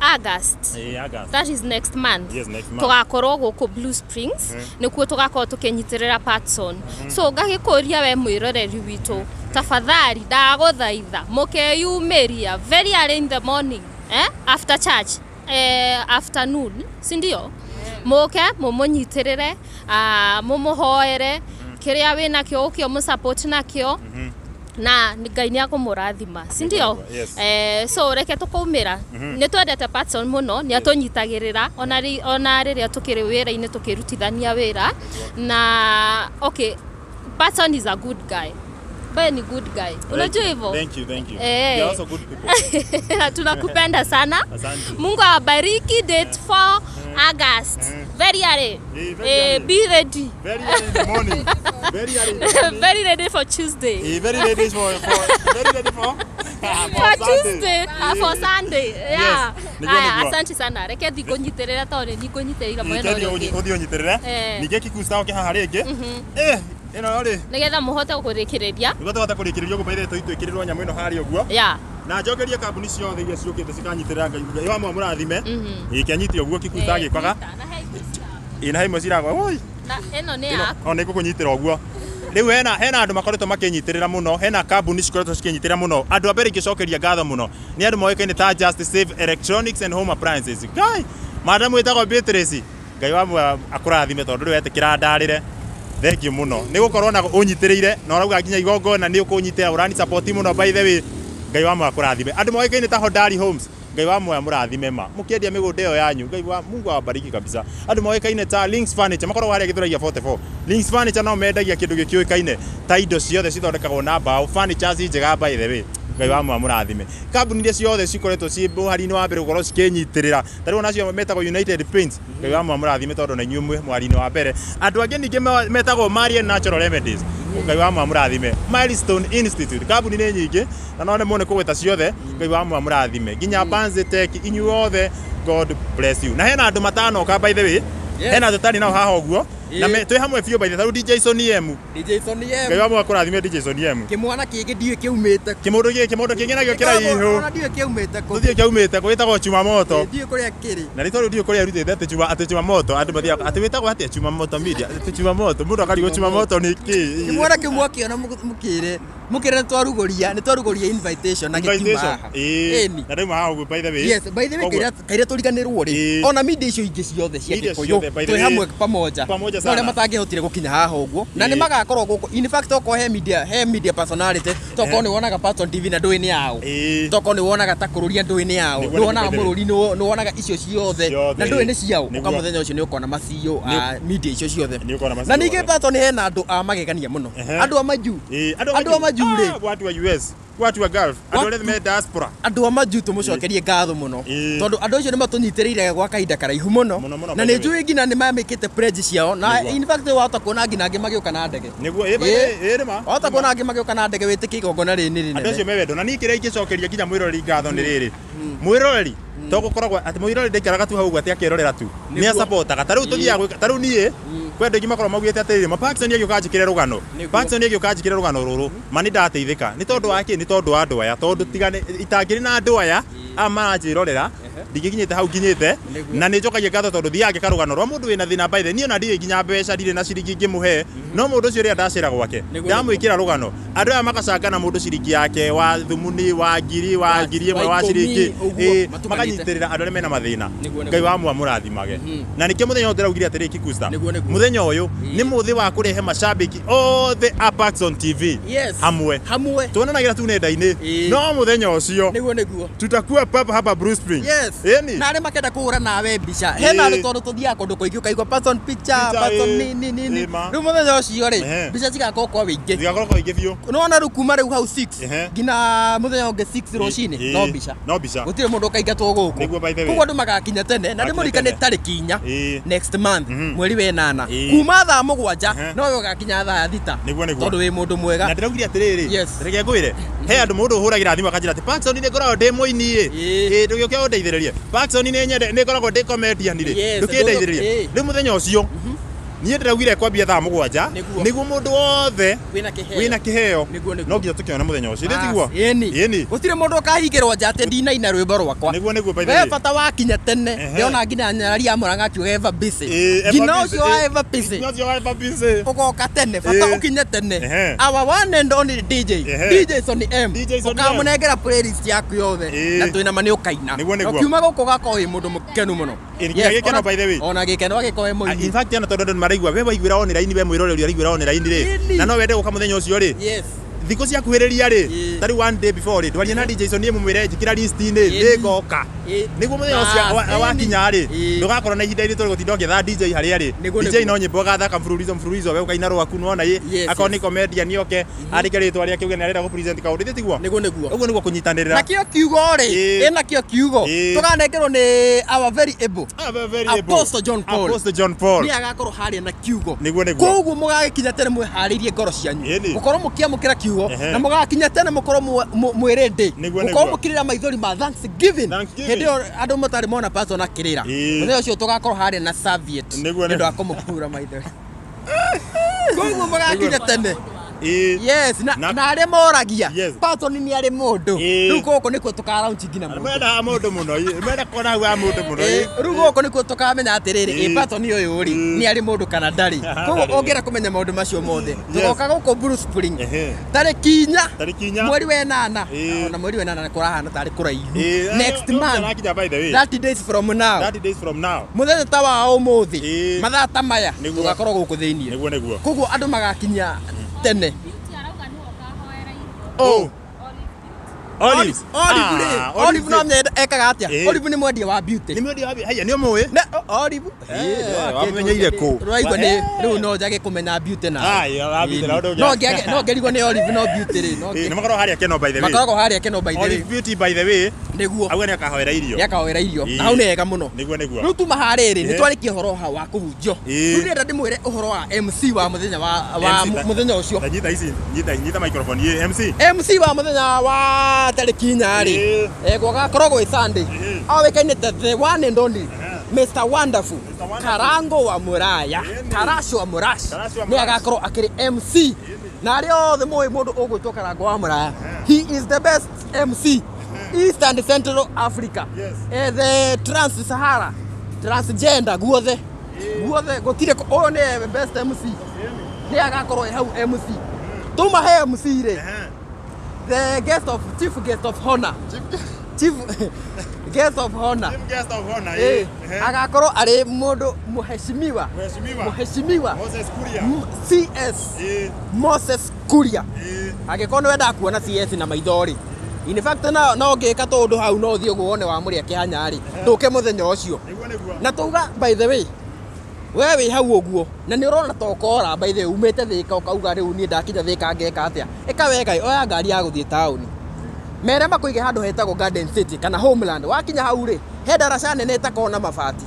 [SPEAKER 6] August.
[SPEAKER 1] Ĩ, August.
[SPEAKER 6] That is next month.
[SPEAKER 1] Yes, next month.
[SPEAKER 6] Tugakorwo gũkũ Blue Springs, nĩkuo tũgakorwo tũkĩnyitĩrĩra Patson. So ngagĩkũria we mwĩroreri witũ, tafadhali ndagũthaitha mũkeyumĩria very early in the morning, after church, afternoon, si ndio? Mũke mũmũnyitĩrĩre, mũmũhoere kĩrĩa wĩnakĩo ũkĩo mũsupport nakĩo, na Ngai nĩ akũmũrathima, si ndio?
[SPEAKER 1] Yes.
[SPEAKER 6] So reke tũkaumĩra, nĩ twendete Patson mũno, nĩ atũnyitagĩrĩra ona ona rĩrĩa tũkĩrĩ wĩra-inĩ tũkĩrutithania wĩra. Na okay, Patson is a good guy. Wewe ni good guy, unajua hivyo.
[SPEAKER 1] Thank you, thank you.
[SPEAKER 6] Eh.
[SPEAKER 1] You are also good people.
[SPEAKER 6] Tunakupenda sana.
[SPEAKER 1] Asante.
[SPEAKER 6] Mungu awabariki. Date 4 August, very early.
[SPEAKER 1] Eh, very early.
[SPEAKER 6] Be ready.
[SPEAKER 1] Very early in the morning. Very early in the morning.
[SPEAKER 6] Very ready for Tuesday.
[SPEAKER 1] Eh, very ready for very ready for
[SPEAKER 6] For
[SPEAKER 1] Sunday.
[SPEAKER 6] Tuesday, for Sunday. Yeah.
[SPEAKER 1] Nĩguo,
[SPEAKER 6] Aya,
[SPEAKER 1] nĩguo.
[SPEAKER 6] asante sana. Reke thi ngũnyitĩrĩra tondũ nĩ ngũnyitĩrĩire mwena
[SPEAKER 1] Ningĩ
[SPEAKER 6] ũrĩa ũngĩ.
[SPEAKER 1] ũthiĩ ũnyitĩrĩre.
[SPEAKER 6] Eh.
[SPEAKER 1] Ningĩ Kikusta oke haha rĩngĩ. Eh, ĩno rĩ.
[SPEAKER 6] Nĩgetha mũhote kũrĩkĩrĩria.
[SPEAKER 1] Nĩguo tũhote kũrĩkĩrĩria ũguo by the way twĩkĩrĩrwo nyamũ ĩno harĩa ũguo.
[SPEAKER 6] Yeah.
[SPEAKER 1] Na njokerie kambuni ciothe iria ciũkĩte cikanyitĩrĩra Ngai Ngai wa mũrathime. Ĩ kĩanyite ũguo Kikusta agĩkaga.
[SPEAKER 6] Na he imwe cira-
[SPEAKER 1] Ĩ na he imwe ciragwa. Oi.
[SPEAKER 6] Na ĩno nĩ yaku.
[SPEAKER 1] O nĩ ngũkũnyitĩra ũguo. Rĩu hena andũ makoretwo makĩnyitĩrĩra mũno, hena kambuni cikoretwo cikĩnyitĩrĩra mũno. Andũ a mbere ingĩcokeria ngatho mũno nĩ andũ moĩkaine ta Just Save Electronics and Home Appliances. Ngai, madam wĩtagwo Beatrice, Ngai wa muoyo akũrathime tondũ rĩu wetĩkĩra ndarĩre. Thank you mũno nĩ gũkorwo na ũnyitĩrĩire na ũrauga nginya igongona nĩ ũkũnyitĩra, ũrani support mũno by the way. Ngai wa muoyo akũrathime. Andũ moĩkaine ta Hodari Homes, Ngai wa muoyo mũrathime ma mũkĩendia mĩgũnda ĩyo yanyu, Ngai wa Mungu awabariki kabisa. Andũ moĩkaine ta Links Furniture makoragwo harĩa Gĩthũrai 44. Links Furniture no mendagia kĩndũ gĩkĩũĩkaine ta indo ciothe cithondekagwo na mbaũ, furnitures njega by the way. Ngai wa muoyo mũrathime. Kambuni iria ciothe cikoretwo ciĩ mũhari-inĩ wa mbere gũkorwo cikĩnyitĩrĩra, ta rĩu onacio metagwo United Paints, Ngai wa muoyo mũrathime tondũ na inyuĩ mwĩ mwari-inĩ wa mbere. Andũ angĩ ningĩ metagwo Marian Natural Remedies, Ngai wa muoyo mũrathime. Milestone Institute, kambuni nĩ nyingĩ na no nemwo nĩ kũgweta ciothe, Ngai wa muoyo mũrathime. Nginya Banzi Tech, inyuĩ othe, God bless you. Na hena andũ matanoka by the way, hena andũ tũtarĩ nao haha ũguo, na twĩ hamwe biũ by the way, ta rĩu DJ Sony M,
[SPEAKER 2] DJ Sony M.
[SPEAKER 1] Ngai wa muoyo akũrathime DJ Sony M.
[SPEAKER 2] Kĩmwana kĩngĩ ndiũĩ kĩaumĩte.
[SPEAKER 1] Kĩmũndũ gĩkĩ, kĩmũndũ kĩngĩ nakĩo kĩraihu.
[SPEAKER 2] Ona ndiũĩ kĩaumĩte kũ.
[SPEAKER 1] Tũthiĩ kĩaumĩte kũ, gĩtagwo Chuma Moto.
[SPEAKER 2] Ndiũĩ kũrĩa kĩrĩ.
[SPEAKER 1] Na rĩtwa rĩu ndiũĩ kũrĩa arutĩte atĩ Chuma, atĩ Chuma Moto, andũ mathiaga atĩ wĩtagwo atĩa Chuma Moto Media, atĩ Chuma Moto, mũndũ akarigwo Chuma Moto nĩ kĩĩ.
[SPEAKER 2] Kĩmwana kĩu mwakĩona mũkĩre mũkĩre nĩ twarugũria invitation na gĩkiuma
[SPEAKER 1] Invitation.
[SPEAKER 2] haha.
[SPEAKER 1] Ĩĩ.
[SPEAKER 2] Ĩni.
[SPEAKER 1] Na rĩu haha ũguo by the way.
[SPEAKER 2] Yes, by the way, kaira tũriganĩrwo rĩ,
[SPEAKER 1] Ĩĩ.
[SPEAKER 2] ona media icio ingĩ ciothe cia
[SPEAKER 1] Media
[SPEAKER 2] Gĩkũyũ
[SPEAKER 1] ciothe, by the
[SPEAKER 2] twĩ
[SPEAKER 1] way.
[SPEAKER 2] hamwe pamoja.
[SPEAKER 1] Pamoja
[SPEAKER 2] No arĩa
[SPEAKER 1] sana.
[SPEAKER 2] matangĩhotire gũkinya haha ũguo na
[SPEAKER 1] Ĩĩ.
[SPEAKER 2] nĩ magakorwo gũkũ. In fact, okorwo he media personality, tokorwo nĩ wonaga Patson TV na ndũĩ nĩ yao,
[SPEAKER 1] Ĩĩ.
[SPEAKER 2] tokorwo nĩ wonaga ta kũrũria ndũĩ nĩ yao,
[SPEAKER 1] Nĩguo,
[SPEAKER 2] nĩ wonaga
[SPEAKER 1] nĩguo, by the way.
[SPEAKER 2] mũrũri, nĩ wonaga icio ciothe
[SPEAKER 1] Ciothe,
[SPEAKER 2] na ndũĩ nĩ ciao.
[SPEAKER 1] nĩguo.
[SPEAKER 2] Ũka mũthenya ũcio nĩ ũkona maciũ a media icio ciothe.
[SPEAKER 1] Nĩ ũkona maciũ
[SPEAKER 2] Na ningĩ
[SPEAKER 1] othe.
[SPEAKER 2] Patson hena andũ a magegania mũno,
[SPEAKER 1] Ehe.
[SPEAKER 2] andũ a majuu.
[SPEAKER 1] Ĩĩ,
[SPEAKER 2] Andũ a majuu rĩ.
[SPEAKER 1] Ah, watu wa US, watu wa Gulf, andũ arĩa me diaspora.
[SPEAKER 2] Andũ a majuu tũmũcokerie ngatho mũno
[SPEAKER 1] Ĩĩ.
[SPEAKER 2] tondũ andũ acio nĩ matũnyitĩrĩire gwa kahinda karaihu mũno.
[SPEAKER 1] Mũno, mũno,
[SPEAKER 2] Na
[SPEAKER 1] by
[SPEAKER 2] nĩ
[SPEAKER 1] the way.
[SPEAKER 2] njũĩ nginya nĩ mamĩkĩte pledge ciao na
[SPEAKER 1] Nĩguo.
[SPEAKER 2] in fact wahota kuona nginya angĩ magĩũka na ndege.
[SPEAKER 1] Nĩguo, ĩ, by the way, ĩ, nĩ ma.
[SPEAKER 2] Wahota kuona angĩ magĩũka na ndege wĩtĩkie igongona rĩrĩ nĩ
[SPEAKER 1] Andũ acio
[SPEAKER 2] rĩnene.
[SPEAKER 1] me wendo na niĩ kĩrĩa ingĩcokeria nginya mwĩroreri ngatho nĩ rĩrĩ, mwĩroreri to gũkoragwo atĩ mwĩroreri ndaikaraga tu hau ũguo atĩ akerorera tu, nĩ
[SPEAKER 2] Nĩguo.
[SPEAKER 1] acapotaga. Ta rĩu tũthiaga gwĩka, ta rĩu niĩ kwĩ andũ aingĩ makoragwo maugĩte atĩrĩrĩ, ma Parkson agĩũka anjĩkĩre rũgano,
[SPEAKER 2] Nĩguo.
[SPEAKER 1] Parkson agĩũka anjĩkĩre rũgano rũrũ, ma nĩ ndateithĩka. Nĩ tondũ wa kĩ? Nĩ tondũ wa andũ aya, tondũ tiga itangĩrĩ na andũ aya aya maranjĩrorera ndingĩkinyĩte hau nginyĩte.
[SPEAKER 2] Nĩguo.
[SPEAKER 1] Na nĩ njokagia ngatho tondũ thiaga ngĩka rũgano rwa mũndũ wĩna thĩna. By the niĩ ona ndirĩ nginya mbeca, ndirĩ na ciringi ingĩmũhe, no mũndũ ũcio rĩrĩa ndacera gwake
[SPEAKER 2] Nĩguo,
[SPEAKER 1] ndamwĩkĩra rũgano, andũ aya magacangana mũndũ ciringi yake wa thumuni wa ngiri wa ngiri ĩmwe
[SPEAKER 2] wa
[SPEAKER 1] wa
[SPEAKER 2] ikũmi,
[SPEAKER 1] ciringi,
[SPEAKER 2] ũguo,
[SPEAKER 1] ĩĩ,
[SPEAKER 2] matukanĩte.
[SPEAKER 1] makanyitĩrĩra andũ arĩa mena mathĩna.
[SPEAKER 2] Nĩguo, nĩguo.
[SPEAKER 1] Ngai wa mwa mũrathimage. Na nĩkĩo mũthenya ũyũ ndĩraugire atĩrĩ, Kikusta,
[SPEAKER 2] Nĩguo, nĩguo.
[SPEAKER 1] mũthenya ũyũ nĩ mũthĩ wa kũrehe macambĩki othe a Parkson TV
[SPEAKER 2] Yes.
[SPEAKER 1] hamwe.
[SPEAKER 2] Hamwe.
[SPEAKER 1] Tuonanagĩra tu nenda-inĩ,
[SPEAKER 2] Ĩĩ.
[SPEAKER 1] no mũthenya ũcio
[SPEAKER 2] Nĩguo, nĩguo.
[SPEAKER 1] tutakuwa papa hapa Blue Spring.
[SPEAKER 2] Yes. Yes.
[SPEAKER 1] Ĩni.
[SPEAKER 2] Na arĩa makenda kũhũra nawe mbica hena andũ tondũ tũthiaga kũndũ kũingĩ ũkaigua person picture,
[SPEAKER 1] Picture,
[SPEAKER 2] person
[SPEAKER 1] ĩĩ.
[SPEAKER 2] nini nini.
[SPEAKER 1] Ĩĩ, ma.
[SPEAKER 2] Rĩu mũthenya ũcio rĩ,
[SPEAKER 1] Ehe.
[SPEAKER 2] mbica cigakorwo kwa wĩingĩ.
[SPEAKER 1] Zigakorwo kwa ingĩ biũ.
[SPEAKER 2] Nĩwona rĩu kuma rĩu hau 6
[SPEAKER 1] Ehe.
[SPEAKER 2] nginya mũthenya ũngĩ 6 rũcinĩ
[SPEAKER 1] Ĩĩ.
[SPEAKER 2] no mbica.
[SPEAKER 1] No mbica.
[SPEAKER 2] Gũtirĩ mũndũ ũkaingatwo gũkũ.
[SPEAKER 1] Nĩguo, by the way.
[SPEAKER 2] Koguo andũ magakinya tene na
[SPEAKER 1] Makinye
[SPEAKER 2] ndĩmũririkane
[SPEAKER 1] tene.
[SPEAKER 2] tarĩki 4
[SPEAKER 1] Ĩĩ.
[SPEAKER 2] next month mweri wa ĩnana
[SPEAKER 1] Ĩĩ.
[SPEAKER 2] kuma thaa 7
[SPEAKER 1] Ehe.
[SPEAKER 2] no we ũgakinya thaa 6
[SPEAKER 1] Nĩguo, nĩguo.
[SPEAKER 2] tondũ wĩ mũndũ mwega.
[SPEAKER 1] Na ndĩraugire atĩrĩrĩ,
[SPEAKER 2] Yes.
[SPEAKER 1] reke ngwĩre, he andũ mũndũ ũhũragĩra thimũ akanjĩra atĩ Parkson nĩ ngoragwo ndĩ mũini ĩ.
[SPEAKER 2] Ĩĩ.
[SPEAKER 1] Ĩ ndũgĩũke ũndeithĩrĩrie. Parkson nĩ nyende nĩ ngoragwo ndĩ comedian rĩ.
[SPEAKER 2] Yes,
[SPEAKER 1] Ndũkĩndeithĩrĩrie.
[SPEAKER 2] ĩĩ.
[SPEAKER 1] Rĩu mũthenya ũcio niĩ ndĩraugire kwambia thaa 7
[SPEAKER 2] Nĩguo.
[SPEAKER 1] nĩguo mũndũ wothe
[SPEAKER 2] Wĩna kĩheo.
[SPEAKER 1] wĩna kĩheo
[SPEAKER 2] Nĩguo, nĩguo.
[SPEAKER 1] no nginya tũkĩone mũthenya ũcio. Ithĩ tiguo?
[SPEAKER 2] Ĩni.
[SPEAKER 1] Ĩni.
[SPEAKER 2] Gũtirĩ mũndũ ũkahingĩrwo nja atĩ ndinaina rwĩmbo rwakwa.
[SPEAKER 1] Nĩguo, nĩguo, by the
[SPEAKER 2] We
[SPEAKER 1] way.
[SPEAKER 2] bata wakinya tene.
[SPEAKER 1] Ehe.
[SPEAKER 2] Ndĩrona nginya nyarari ya Murang'a akiuga Eva busy.
[SPEAKER 1] Ĩĩ, Eva
[SPEAKER 2] Nginya
[SPEAKER 1] busy,
[SPEAKER 2] ũcio wa
[SPEAKER 1] ĩĩ.
[SPEAKER 2] Eva busy.
[SPEAKER 1] Nginya ũcio wa Eva busy.
[SPEAKER 2] Ũgoka tene bata
[SPEAKER 1] Ĩĩ.
[SPEAKER 2] ũkinye tene.
[SPEAKER 1] Ehe.
[SPEAKER 2] Our one and only DJ
[SPEAKER 1] Ehe.
[SPEAKER 2] DJ Sonny M.
[SPEAKER 1] DJ Sonny M.
[SPEAKER 2] Ũkamũnengera playlist yaku yothe
[SPEAKER 1] Ĩĩ.
[SPEAKER 2] na twĩna ma nĩ ũkaina.
[SPEAKER 1] Nĩguo, nĩguo.
[SPEAKER 2] Na ũkiuma gũkũ ũgakorwo wĩ mũndũ mũkenu mũno.
[SPEAKER 1] Ĩĩ, nginya
[SPEAKER 2] Yes,
[SPEAKER 1] gĩkeno, by the way.
[SPEAKER 2] Ona gĩkeno agĩkorwo e
[SPEAKER 1] Ah,
[SPEAKER 2] mũini.
[SPEAKER 1] in fact ana tondũ andũ nĩmaraigua we waiguĩra online we mwĩroreri ũraiguĩra online rĩ
[SPEAKER 2] Ĩni.
[SPEAKER 1] na no wende gũka mũthenya ũcio rĩ
[SPEAKER 2] Yes.
[SPEAKER 1] thikũ ciakuhĩrĩria rĩ
[SPEAKER 2] Ĩĩ.
[SPEAKER 1] ta rĩu one day before rĩ ndwarie na DJ Sonny mũmwĩre njĩkĩra list-inĩ
[SPEAKER 2] Ĩni.
[SPEAKER 1] nĩngoka
[SPEAKER 2] Ĩĩ.
[SPEAKER 1] nĩguo mũthenya ũcio
[SPEAKER 2] Bas,
[SPEAKER 1] wakinya rĩ
[SPEAKER 2] Ĩĩ.
[SPEAKER 1] ndũgakorwo na ihinda iritũ rĩgũtinda ũgĩetha DJ harĩa rĩ
[SPEAKER 2] Nĩguo,
[SPEAKER 1] DJ
[SPEAKER 2] nĩguo.
[SPEAKER 1] no nyĩmbo agathaka mfululizo mfululizo we ũkaina rwaku nĩwona ĩ
[SPEAKER 2] Yes,
[SPEAKER 1] akorwo
[SPEAKER 2] yes.
[SPEAKER 1] nĩ comedian oke andĩke rĩtwa rĩake uge nĩarenda gũ-present kaũndũ ithĩ tiguo
[SPEAKER 2] Nĩguo, nĩguo.
[SPEAKER 1] ũguo nĩguo kũnyitanĩrĩra
[SPEAKER 2] Nakĩo kiugo rĩ,
[SPEAKER 1] Ĩĩ.
[SPEAKER 2] ĩ nakĩo kiugo
[SPEAKER 1] Ĩĩ.
[SPEAKER 2] tũkanengerwo nĩ our very able
[SPEAKER 1] Ah, very able.
[SPEAKER 2] Apostle John Paul.
[SPEAKER 1] Apostle John Paul.
[SPEAKER 2] Nĩ agakorwo harĩa na kiugo.
[SPEAKER 1] Nĩguo, nĩguo.
[SPEAKER 2] Koguo mũgagĩkinya tene mwĩharĩirie ngoro cianyu.
[SPEAKER 1] Ĩni.
[SPEAKER 2] Mũkorwo mũkĩamũkĩra kiugo
[SPEAKER 1] Ehe.
[SPEAKER 2] na mũgakinya tene mũkorwo mwĩ ready.
[SPEAKER 1] Nĩguo,
[SPEAKER 2] Mũkorwo
[SPEAKER 1] nĩguo.
[SPEAKER 2] mũkĩrĩra maithori ma Thanksgiving.
[SPEAKER 1] Thanksgiving.
[SPEAKER 2] Hĩndĩ ĩyo andũ matarĩ mona pastor akĩrĩra.
[SPEAKER 1] Ĩĩ.
[SPEAKER 2] Mũthenya ũcio tũgakorwo harĩa na serviette.
[SPEAKER 1] Nĩguo,
[SPEAKER 2] Nĩ ũndũ
[SPEAKER 1] nĩguo.
[SPEAKER 2] wa kũmũhura maithori. Koguo mũgakinya tene.
[SPEAKER 1] Ĩĩ.
[SPEAKER 2] Yes, na
[SPEAKER 1] Na-
[SPEAKER 2] na arĩa moragia
[SPEAKER 1] Yes.
[SPEAKER 2] pastor nĩ arĩ mũndũ.
[SPEAKER 1] Ĩĩ.
[SPEAKER 2] Rĩu gũkũ nĩkuo tũkaraunchi nginya mũndũ.
[SPEAKER 1] Mwenda mũndũ mũno ĩ. Mwenda kuona hau wa mũndũ mũno ĩ.
[SPEAKER 2] Rĩu gũkũ nĩkuo tũkamenya atĩrĩrĩ,
[SPEAKER 1] Ĩĩ.
[SPEAKER 2] ĩ Patton ũyũ rĩ
[SPEAKER 1] Ĩĩ.
[SPEAKER 2] nĩ arĩ mũndũ kana ndarĩ. Koguo ũngĩenda kũmenya maũndũ macio mothe tũgoka gũkũ Blue Spring
[SPEAKER 1] Ehe.
[SPEAKER 2] tarĩki 4
[SPEAKER 1] Tarĩki 4.
[SPEAKER 2] mweri wa ĩnana
[SPEAKER 1] Ĩĩ.
[SPEAKER 2] ona mweri wa ĩnana kũrahana tarĩ kũraihu
[SPEAKER 1] Ĩĩ,
[SPEAKER 2] next
[SPEAKER 1] no, no,
[SPEAKER 2] month
[SPEAKER 1] arakinya by the way.
[SPEAKER 2] 30 days from now
[SPEAKER 1] 30 days from now.
[SPEAKER 2] mũthenya ta wa ũmũthĩ
[SPEAKER 1] Ĩĩ.
[SPEAKER 2] mathaa ta maya
[SPEAKER 1] Nĩguo.
[SPEAKER 2] tũgakorwo gũkũ thĩiniĩ.
[SPEAKER 1] Nĩguo, nĩguo.
[SPEAKER 2] Koguo andũ magakinya tene.
[SPEAKER 6] Beauty arauga nĩwe ũkahoera irio.
[SPEAKER 1] Oh. Olives.
[SPEAKER 2] Olive rĩ,
[SPEAKER 1] Ah,
[SPEAKER 2] Olive no amenye ekaga atĩa?
[SPEAKER 1] Ĩĩ.
[SPEAKER 2] Olive nĩ mwendia wa beauty.
[SPEAKER 1] Nĩ mwendia wa haya nĩ ũmũĩ?
[SPEAKER 2] Ne, Olive.
[SPEAKER 1] Eh, wamenyeire kũ?
[SPEAKER 2] Rwaigua nĩ
[SPEAKER 1] Eh.
[SPEAKER 2] rĩu no njage kũmenya beauty na.
[SPEAKER 1] Ah, ĩyo, wa beauty na ũndũ ũngĩ.
[SPEAKER 2] No ngĩage no ngerigwo nĩ Olive no beauty rĩ. No
[SPEAKER 1] Ĩĩ, nĩ makoragwo harĩa Keno by the way.
[SPEAKER 2] makoragwo harĩa Keno by the way.
[SPEAKER 1] Olive Beauty by the way.
[SPEAKER 2] Nĩguo.
[SPEAKER 1] Auga nĩ akahoera irio.
[SPEAKER 2] Nĩ akahoera irio.
[SPEAKER 1] Ĩĩ.
[SPEAKER 2] Na hau nĩ hega mũno.
[SPEAKER 1] Nĩguo, nĩguo.
[SPEAKER 2] Rĩu tuma harĩa rĩ, nĩ
[SPEAKER 1] Ĩĩ.
[SPEAKER 2] twarĩkia ũhoro hau wa kũhunjio.
[SPEAKER 1] Ĩĩ.
[SPEAKER 2] Rĩu ndĩrenda ndĩmwĩre ũhoro wa MC wa mũthenya wa
[SPEAKER 1] MC,
[SPEAKER 2] mũthenya ũcio.
[SPEAKER 1] Ta nyita ici, nyita nyita microphone ĩ MC.
[SPEAKER 2] MC wa mũthenya wa tarĩki 4 rĩ,
[SPEAKER 1] Ĩĩ.
[SPEAKER 2] gũgakorwo gwĩ Sunday.
[SPEAKER 1] Ĩĩ.
[SPEAKER 2] Oĩkaine ta the one and only Mr Wonderful
[SPEAKER 1] Mr. Wonderful.
[SPEAKER 2] Karango wa Muraya
[SPEAKER 1] Ĩni.
[SPEAKER 2] Karasho wa Murash
[SPEAKER 1] Karasho wa
[SPEAKER 2] nĩ
[SPEAKER 1] Murash.
[SPEAKER 2] agakorwo akĩrĩ MC na arĩa othe moĩ mũndũ ũgwĩtwo Karango wa Muraya, he is the best MC East and Central Africa.
[SPEAKER 1] Yes.
[SPEAKER 2] The Trans Sahara transgender guothe guothe gũtirĩ ũyũ nĩ best MC nĩ agakorwo e hau MC tuma he MC rĩ, the guest of chief guest of honor, chief guest of honor.
[SPEAKER 1] Chief guest of honor.
[SPEAKER 2] Eh,
[SPEAKER 1] Ĩĩ.
[SPEAKER 2] agakorwo arĩ mũndũ mũheshimiwa.
[SPEAKER 1] Mheshimiwa.
[SPEAKER 2] Mũheshimiwa
[SPEAKER 1] Moses Kuria.
[SPEAKER 2] CS
[SPEAKER 1] Ĩĩ.
[SPEAKER 2] Moses Kuria.
[SPEAKER 1] Ĩĩ.
[SPEAKER 2] Angĩkorwo nĩ wendaga kuona CS na maitho rĩ, in fact no ngĩka tũndũ hau no ũthiĩ ũguo wone wa mũrĩa kĩhanya rĩ, ndũke mũthenya ũcio.
[SPEAKER 1] Nĩguo, nĩguo.
[SPEAKER 2] Na tauga by the way, we wĩ hau ũguo na nĩ ũrona ta ũkora by the way umĩte Thĩka ũkauga rĩu niĩ ndakinya Thĩka ngeka atĩa, ĩka wega oya ngari ya gũthiĩ taũni mere makũige handũ hetagwo Garden City kana Homeland. Wakinya hau rĩ, he ndaraca nene ĩtakoragwo na mabati,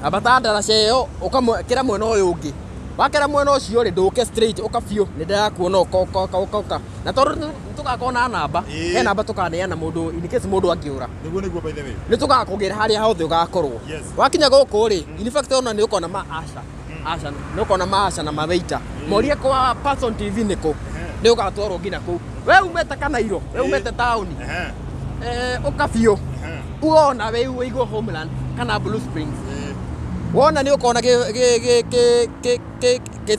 [SPEAKER 2] ambata ndaraca ĩyo ũkamũkĩra mwena ũyũ ũngĩ, wakĩra mwena ũcio rĩ, ndũke straight ũka biũ nĩ ndĩrakuona ũka ũka ũka ũka ũka na tondũ nĩ tũgakorwo na namba,
[SPEAKER 1] Ĩĩ.
[SPEAKER 2] he namba tũkaneana mũndũ in case mũndũ angĩũra.
[SPEAKER 1] Nĩguo, nĩguo by the way.
[SPEAKER 2] Nĩ tũgakũgĩra harĩa hothe ũgakorwo.
[SPEAKER 1] Yes.
[SPEAKER 2] Wakinya gũkũ rĩ, in fact ona nĩ ũkona ma asha asha nĩ ũkona ma asha na mawaita morie kwa Person TV nĩkũ, nĩ ũgatwarwo nginya kũu. We umĩte Kanairo, we umĩte taũni,
[SPEAKER 1] Ehe.
[SPEAKER 2] ũka biũ
[SPEAKER 1] Ehe.
[SPEAKER 2] uona we wĩigwo Homeland kana Blue Springs.
[SPEAKER 1] Ĩĩ.
[SPEAKER 2] Wona nĩ ũkona gĩ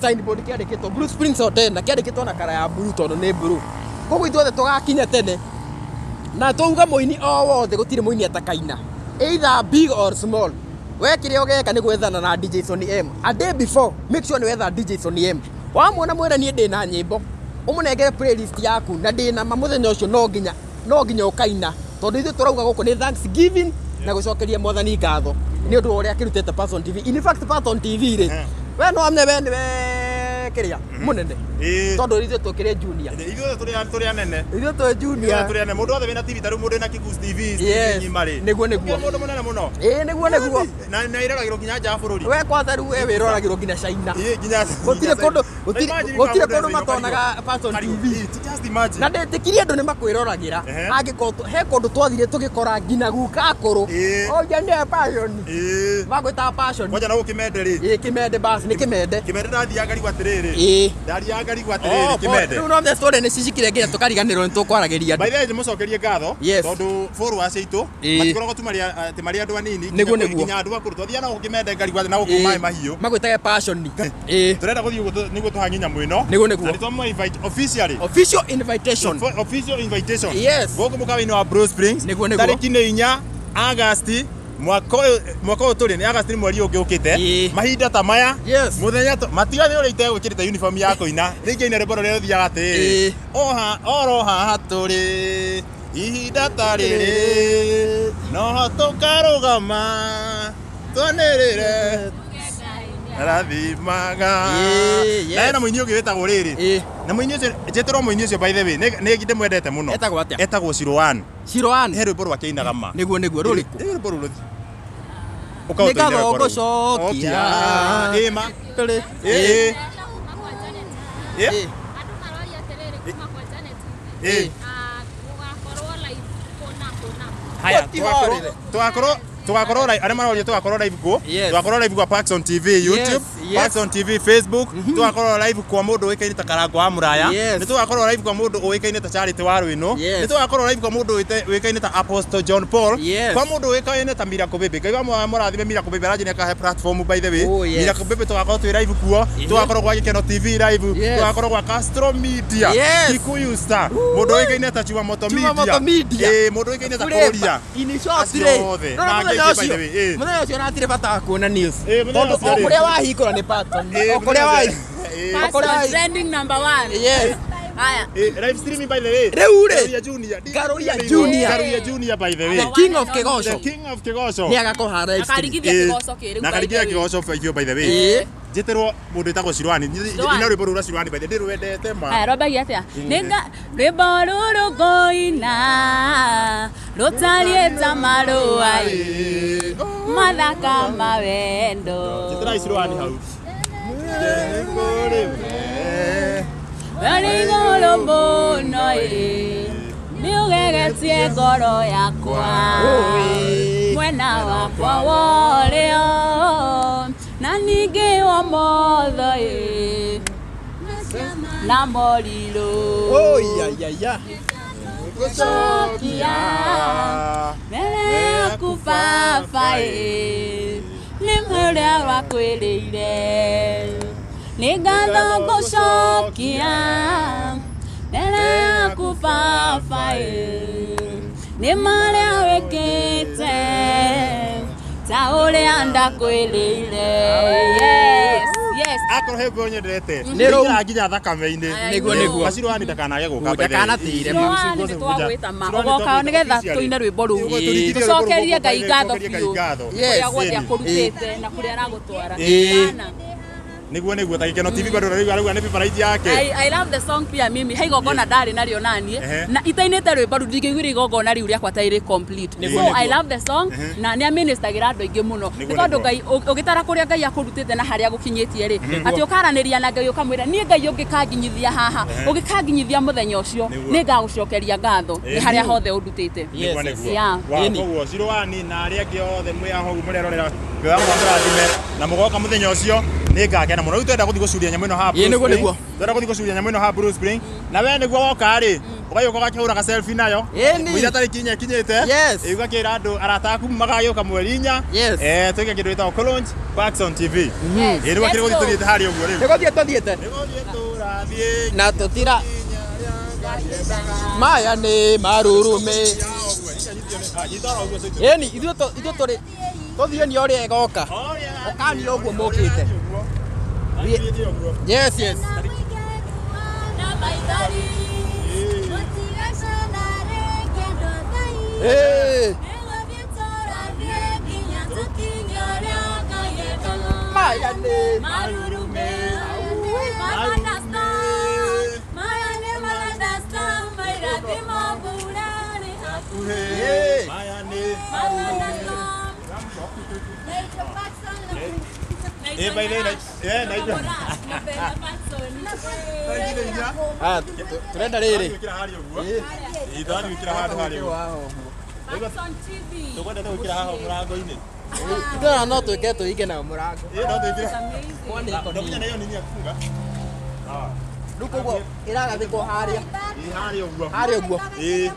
[SPEAKER 2] signboard kĩandĩkĩtwo Blue Springs Hotel na kĩandĩkĩtwo na kara ya blue tondũ nĩ blue. Koguo ithuothe tũgakinya tene na twauga mũini o wothe gũtirĩ mũini atakaina, either big or small. We kĩrĩa ũgeka nĩ gwethana na DJ Sonny M a day before. Make sure nĩ wetha DJ Sonny M, wamuona mwĩre niĩ ndĩna nyĩmbo, ũmũnengere playlist yaku na ndĩna ma mũthenya ũcio no nginya ũkaina tondũ ithuĩ tũrauga gũkũ nĩ Thanksgiving. Na gũcokeria mwathani ngatho nĩ ũndũ wa ũrĩa akĩrutĩte Patson TV. In fact, Patson TV rĩ, we no amne, we nĩwe kĩrĩa mũnene, tondũ ithuĩ tũkĩrĩ junior.
[SPEAKER 1] Ithuĩ tũrĩ anene.
[SPEAKER 2] Ithuĩ twĩ junior.
[SPEAKER 1] Ithuĩ tũrĩ anene. Mũndũ wothe wĩna TV, ta rĩu mũndũ wĩna Kikuyu TV,
[SPEAKER 2] Yes.
[SPEAKER 1] ng'ima rĩ.
[SPEAKER 2] Nĩguo, nĩguo.
[SPEAKER 1] Mũndũ mũnene mũno.
[SPEAKER 2] Ĩĩ, nĩguo, nĩguo.
[SPEAKER 1] Na iroragĩrwo nginya nja wa bũrũri.
[SPEAKER 2] We kwanza rĩu we wĩroragĩrwo nginya China.
[SPEAKER 1] Ĩĩ, nginya
[SPEAKER 2] Gũtirĩ kũndũ,
[SPEAKER 1] Imagine
[SPEAKER 2] gũtirĩ
[SPEAKER 1] kwa
[SPEAKER 2] kũndũ
[SPEAKER 1] mũndũ
[SPEAKER 2] matonaga Patson TV.
[SPEAKER 1] Just imagine.
[SPEAKER 2] Na ndĩtĩkirie andũ nĩ makwĩroragĩra. Angĩkorwo he kũndũ twathire tũgĩkora nginya guka akũrũ oia nĩwe Passion, magwĩtaga Passion.
[SPEAKER 1] Kwanja na gũkũ Kĩmende rĩ.
[SPEAKER 2] Ĩĩ, Kĩmende, bas nĩ Kĩmende.
[SPEAKER 1] Kĩmende ndathiaga ngarigwo atĩrĩrĩ. Ndathiaga ngarigwo atĩrĩrĩ Kĩmende.
[SPEAKER 2] Rĩu no the story nĩ cicikire nginya tũkariganĩrwo nĩ tũkwaragĩria
[SPEAKER 1] By
[SPEAKER 2] andũ.
[SPEAKER 1] the way, ndĩmũcokerie ngatho tondũ followers aitũ matikoragwo tu marĩ atĩ marĩ andũ anini,
[SPEAKER 2] Nĩguo, nĩguo.
[SPEAKER 1] nginya andũ akũrũ. Twathiaga nao Kĩmende ngarigwo atĩ na gũkũ maĩ mahiũ.
[SPEAKER 2] Magwĩtage Passion.
[SPEAKER 1] Tũrenda gũthiĩ ũguo nĩguo tũhangi nyamũ ĩno.
[SPEAKER 2] Nĩguo, nĩguo.
[SPEAKER 1] Na nĩtwamũ invite officially.
[SPEAKER 2] Official invitation.
[SPEAKER 1] Official invitation.
[SPEAKER 2] Yes.
[SPEAKER 1] Gũkũ mũkawa-inĩ wa Blue Springs.
[SPEAKER 2] Nĩguo, nĩguo.
[SPEAKER 1] Tarĩki nĩ 4 August mwaka ũyũ tũrĩ, nĩ August, nĩ mweri ũngĩ ũkĩte, mahinda ta maya, mũthenya matiga nĩ ũrĩa itegwĩkĩrĩte uniform ya kũina rĩngĩ ina rwĩmbo rũrĩa rũthiaga atĩrĩrĩ, oha oro haha tũrĩ ihinda ta rĩrĩ noho tũkarũgama twanĩrĩre rathimaga. Na hena mũini ũngĩ wĩtagwo rĩrĩ, na mũini ũcio njĩtĩrwo, mũini ũcio by the way nĩ ndĩmwendete mũno.
[SPEAKER 2] Etagwo atĩa?
[SPEAKER 1] Etagwo Ciroan.
[SPEAKER 2] Ciroan.
[SPEAKER 1] He rwĩmbo rwake ainaga ma.
[SPEAKER 2] Nĩguo, nĩguo, rũrĩkũ?
[SPEAKER 1] Rĩ rwĩmbo rũu rũthi.
[SPEAKER 2] Nĩ ngatho ngũcokia.
[SPEAKER 1] Ĩ ma.
[SPEAKER 2] Tũrĩ.
[SPEAKER 1] Ĩ ĩ. Ĩ. Haya, tugakorwo live, arĩa maroria tugakorwo live kuo, tugakorwo live kwa Paxson TV YouTube, Paxson TV Facebook, tugakorwo live kwa mũndũ ũĩkaine ta Karango wa Mũraya, nĩ tugakorwo live kwa mũndũ ũĩkaine ta Charity wa Rwĩnũ, nĩ tugakorwo live kwa mũndũ ũĩkaine ta Apostle John Paul, kwa mũndũ ũĩkaine ta Miracle Baby. Ngai wa mũrathime Miracle Baby, aranjĩ nĩakahe platform by the way. Miracle Baby tugakorwo twĩ live kuo, tugakorwo kwa Gĩkeno TV live, tugakorwo kwa Castro Media, Kikuyu Star, mũndũ ũĩkaine ta Chuma Moto Media, mũndũ ũĩkaine ta Kũria.
[SPEAKER 2] In short
[SPEAKER 1] Acio
[SPEAKER 2] rĩ,
[SPEAKER 1] othe.
[SPEAKER 2] no
[SPEAKER 1] Na
[SPEAKER 2] mũthenya
[SPEAKER 1] angĩ by the
[SPEAKER 2] ũcio,
[SPEAKER 1] way, ĩ.
[SPEAKER 2] mũthenya ũcio natirĩ bata wa kuona news,
[SPEAKER 1] Mũthenya
[SPEAKER 2] tondũ
[SPEAKER 1] ũcio
[SPEAKER 2] o
[SPEAKER 1] rĩ.
[SPEAKER 2] kũrĩa wahingũra nĩ Patson, o kũrĩa o kũrĩa
[SPEAKER 4] Trending number 1.
[SPEAKER 2] Yes.
[SPEAKER 4] Haya.
[SPEAKER 1] Live streaming by the way.
[SPEAKER 2] Rĩu rĩ,
[SPEAKER 1] Ngaruiya Junior.
[SPEAKER 2] Ngaruiya Junior.
[SPEAKER 1] Ngaruiya Junior by the way.
[SPEAKER 2] The king of Kĩgoco.
[SPEAKER 1] The king of Kĩgoco.
[SPEAKER 2] Nĩ agakorwo haha live stream.
[SPEAKER 4] Akarigithia kĩgoco kĩrĩu,
[SPEAKER 1] Na
[SPEAKER 4] by the
[SPEAKER 1] akarigithia
[SPEAKER 4] way.
[SPEAKER 1] kĩgoco biũ by the way. Njĩtĩrwo mũndũ wĩtagwo Cirwani.
[SPEAKER 4] Cirwani.
[SPEAKER 1] Ina rwĩmbo rũu rwa Cirwani by the way ndĩrwendete ma.
[SPEAKER 4] Haya, rwambagia atĩa? Nĩnga rwĩmbo rũrũ ngũina rũtariĩ ta marũa ĩ, mathaka ma wendo.
[SPEAKER 1] Njĩtĩrai Cirwani hau.
[SPEAKER 4] Rũrĩ igũrũ mũno ĩ, nĩũgegetie ngoro yakwa, mwena wakwa wa ũrĩo na ningĩ wa motho ĩ, na morirũ gũcokia mbere yaku baba ĩ, nĩ ũrĩa wakwĩrĩire, nĩ ngatho ngũcokia mbere yaku baba ĩ, nĩ marĩa wĩkĩte ta ũrĩa ndakwĩrĩire. Yes, yes.
[SPEAKER 1] Akorwo he rwĩmbo nyendete.
[SPEAKER 2] Nĩ rũu.
[SPEAKER 1] Nĩingĩraga nginya thakame-inĩ.
[SPEAKER 2] Nĩguo, nĩguo.
[SPEAKER 1] Ma Cirwani ndakanage gũka by the way.
[SPEAKER 2] Ndakanatĩre ma.
[SPEAKER 4] Cirwani nĩ twagwĩta ma ũgoka nĩgetha tũine rwĩmbo rũu, tũcokerie Ngai ngatho biũ kũrĩa guothe akũrutĩte na kũrĩa aragũtwara. Sana.
[SPEAKER 1] Nĩguo, nĩguo, ta Gĩkeno TV bado rĩu arauga nĩ favorite yake.
[SPEAKER 4] I love the song pia mimi. He igongona ndarĩ narĩo naniĩ na itainĩte rwĩmbo rũu ndingĩiguire igongona rĩu rĩakwa ta irĩ complete.
[SPEAKER 1] Nĩguo,
[SPEAKER 4] So I
[SPEAKER 1] nĩguo.
[SPEAKER 4] love the song na nĩ aministagĩra andũ aingĩ mũno, nĩ
[SPEAKER 1] Nĩguo,
[SPEAKER 4] tondũ
[SPEAKER 1] nĩguo.
[SPEAKER 4] Ngai ũgĩtara kũrĩa Ngai akũrutĩte na harĩa agũkinyĩtie rĩ, atĩ ũkaranĩria na Ngai ũkamwĩra niĩ Ngai ũngĩkanginyithia haha, ũngĩkanginyithia mũthenya ũcio,
[SPEAKER 1] Nĩguo.
[SPEAKER 4] nĩ ngagũcokeria ngatho nĩ harĩa hothe ũndutĩte.
[SPEAKER 1] Nĩguo, nĩguo.
[SPEAKER 4] Yeah.
[SPEAKER 1] Wa koguo Cirwani na arĩa angĩ othe mwĩ aho mũrerorera, Ngai wa mũrathime na mũgoka mũthenya ũcio nĩ ngakena mũno. Rĩu twenda gũthiĩ gũcuria nyamũ ĩno haha Blue
[SPEAKER 2] Ĩ, nĩguo,
[SPEAKER 1] Spring.
[SPEAKER 2] nĩguo.
[SPEAKER 1] Twenda gũthiĩ gũcuria nyamũ ĩno haha Blue Spring, na we nĩguo woka rĩ, ũgagĩũka ũgakĩhũra ga selfie nayo
[SPEAKER 2] Ĩni.
[SPEAKER 1] mũira tarĩki 4 ikinyĩte.
[SPEAKER 2] Yes.
[SPEAKER 1] Ĩ, ũgakĩra andũ arata aku magagĩũka mweri 4.
[SPEAKER 2] Yes.
[SPEAKER 1] Twĩke kĩndũ gĩtagwo launch Paxson TV.
[SPEAKER 4] Yes.
[SPEAKER 1] Ĩ, rĩu akĩrĩ
[SPEAKER 4] Let's
[SPEAKER 1] gũthiĩ
[SPEAKER 4] go.
[SPEAKER 1] tũthiĩte harĩa ũguo rĩu.
[SPEAKER 2] Nĩ gũthiĩ tũthiĩte.
[SPEAKER 1] Nĩ gũthiĩ tũrathiĩ.
[SPEAKER 2] Na tũtira maya nĩ marurume. Ĩni ithuĩ ithuĩ tũrĩ tũthiĩ nĩ ũrĩa ĩgoka ũkani ũguo mũkĩte. Yes, yes. Ĩĩ. Maya nĩ
[SPEAKER 4] Marurume, Maradasta, maya nĩ Maradasta, mairathimo mbura nĩ hakuhĩ.
[SPEAKER 1] Maya nĩ
[SPEAKER 4] Maradasta.
[SPEAKER 1] Eh, by the way, naitwa
[SPEAKER 2] Ah, turenda rĩrĩ.
[SPEAKER 1] Gwĩkĩra harĩa ũguo. Ĩĩ, tũrathiĩ gwĩkĩra handũ harĩa ũguo. Tũkwendete gwĩkĩra haha mũrango-inĩ.
[SPEAKER 2] Ndona no twĩke tũige nayo mũrango.
[SPEAKER 1] Ĩĩ, no twĩkĩre.
[SPEAKER 2] Kwani ĩko
[SPEAKER 1] Ndokinya na hiyo nini ya kufunga.
[SPEAKER 2] Rĩu koguo ĩragathĩkwo harĩa.
[SPEAKER 1] Ĩĩ, harĩa ũguo.
[SPEAKER 2] Harĩa ũguo.
[SPEAKER 1] Ĩĩ.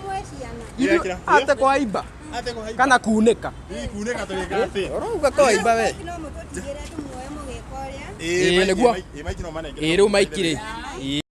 [SPEAKER 2] Ithuĩ ate kwaimba
[SPEAKER 1] Ate kũhaimba.
[SPEAKER 2] kana kunĩka.
[SPEAKER 1] Ĩĩ, kunĩka tũgĩka atĩ.
[SPEAKER 2] Ũrauga kwaimba we.
[SPEAKER 5] No mũtũtigĩre tũmuoe mũgĩka ũrĩa.
[SPEAKER 1] Ĩĩ,
[SPEAKER 2] Ĩĩ, nĩguo.
[SPEAKER 1] Ĩĩ, maiki no manengere.
[SPEAKER 2] Ĩĩ, rĩu maiki rĩ. Ĩĩ.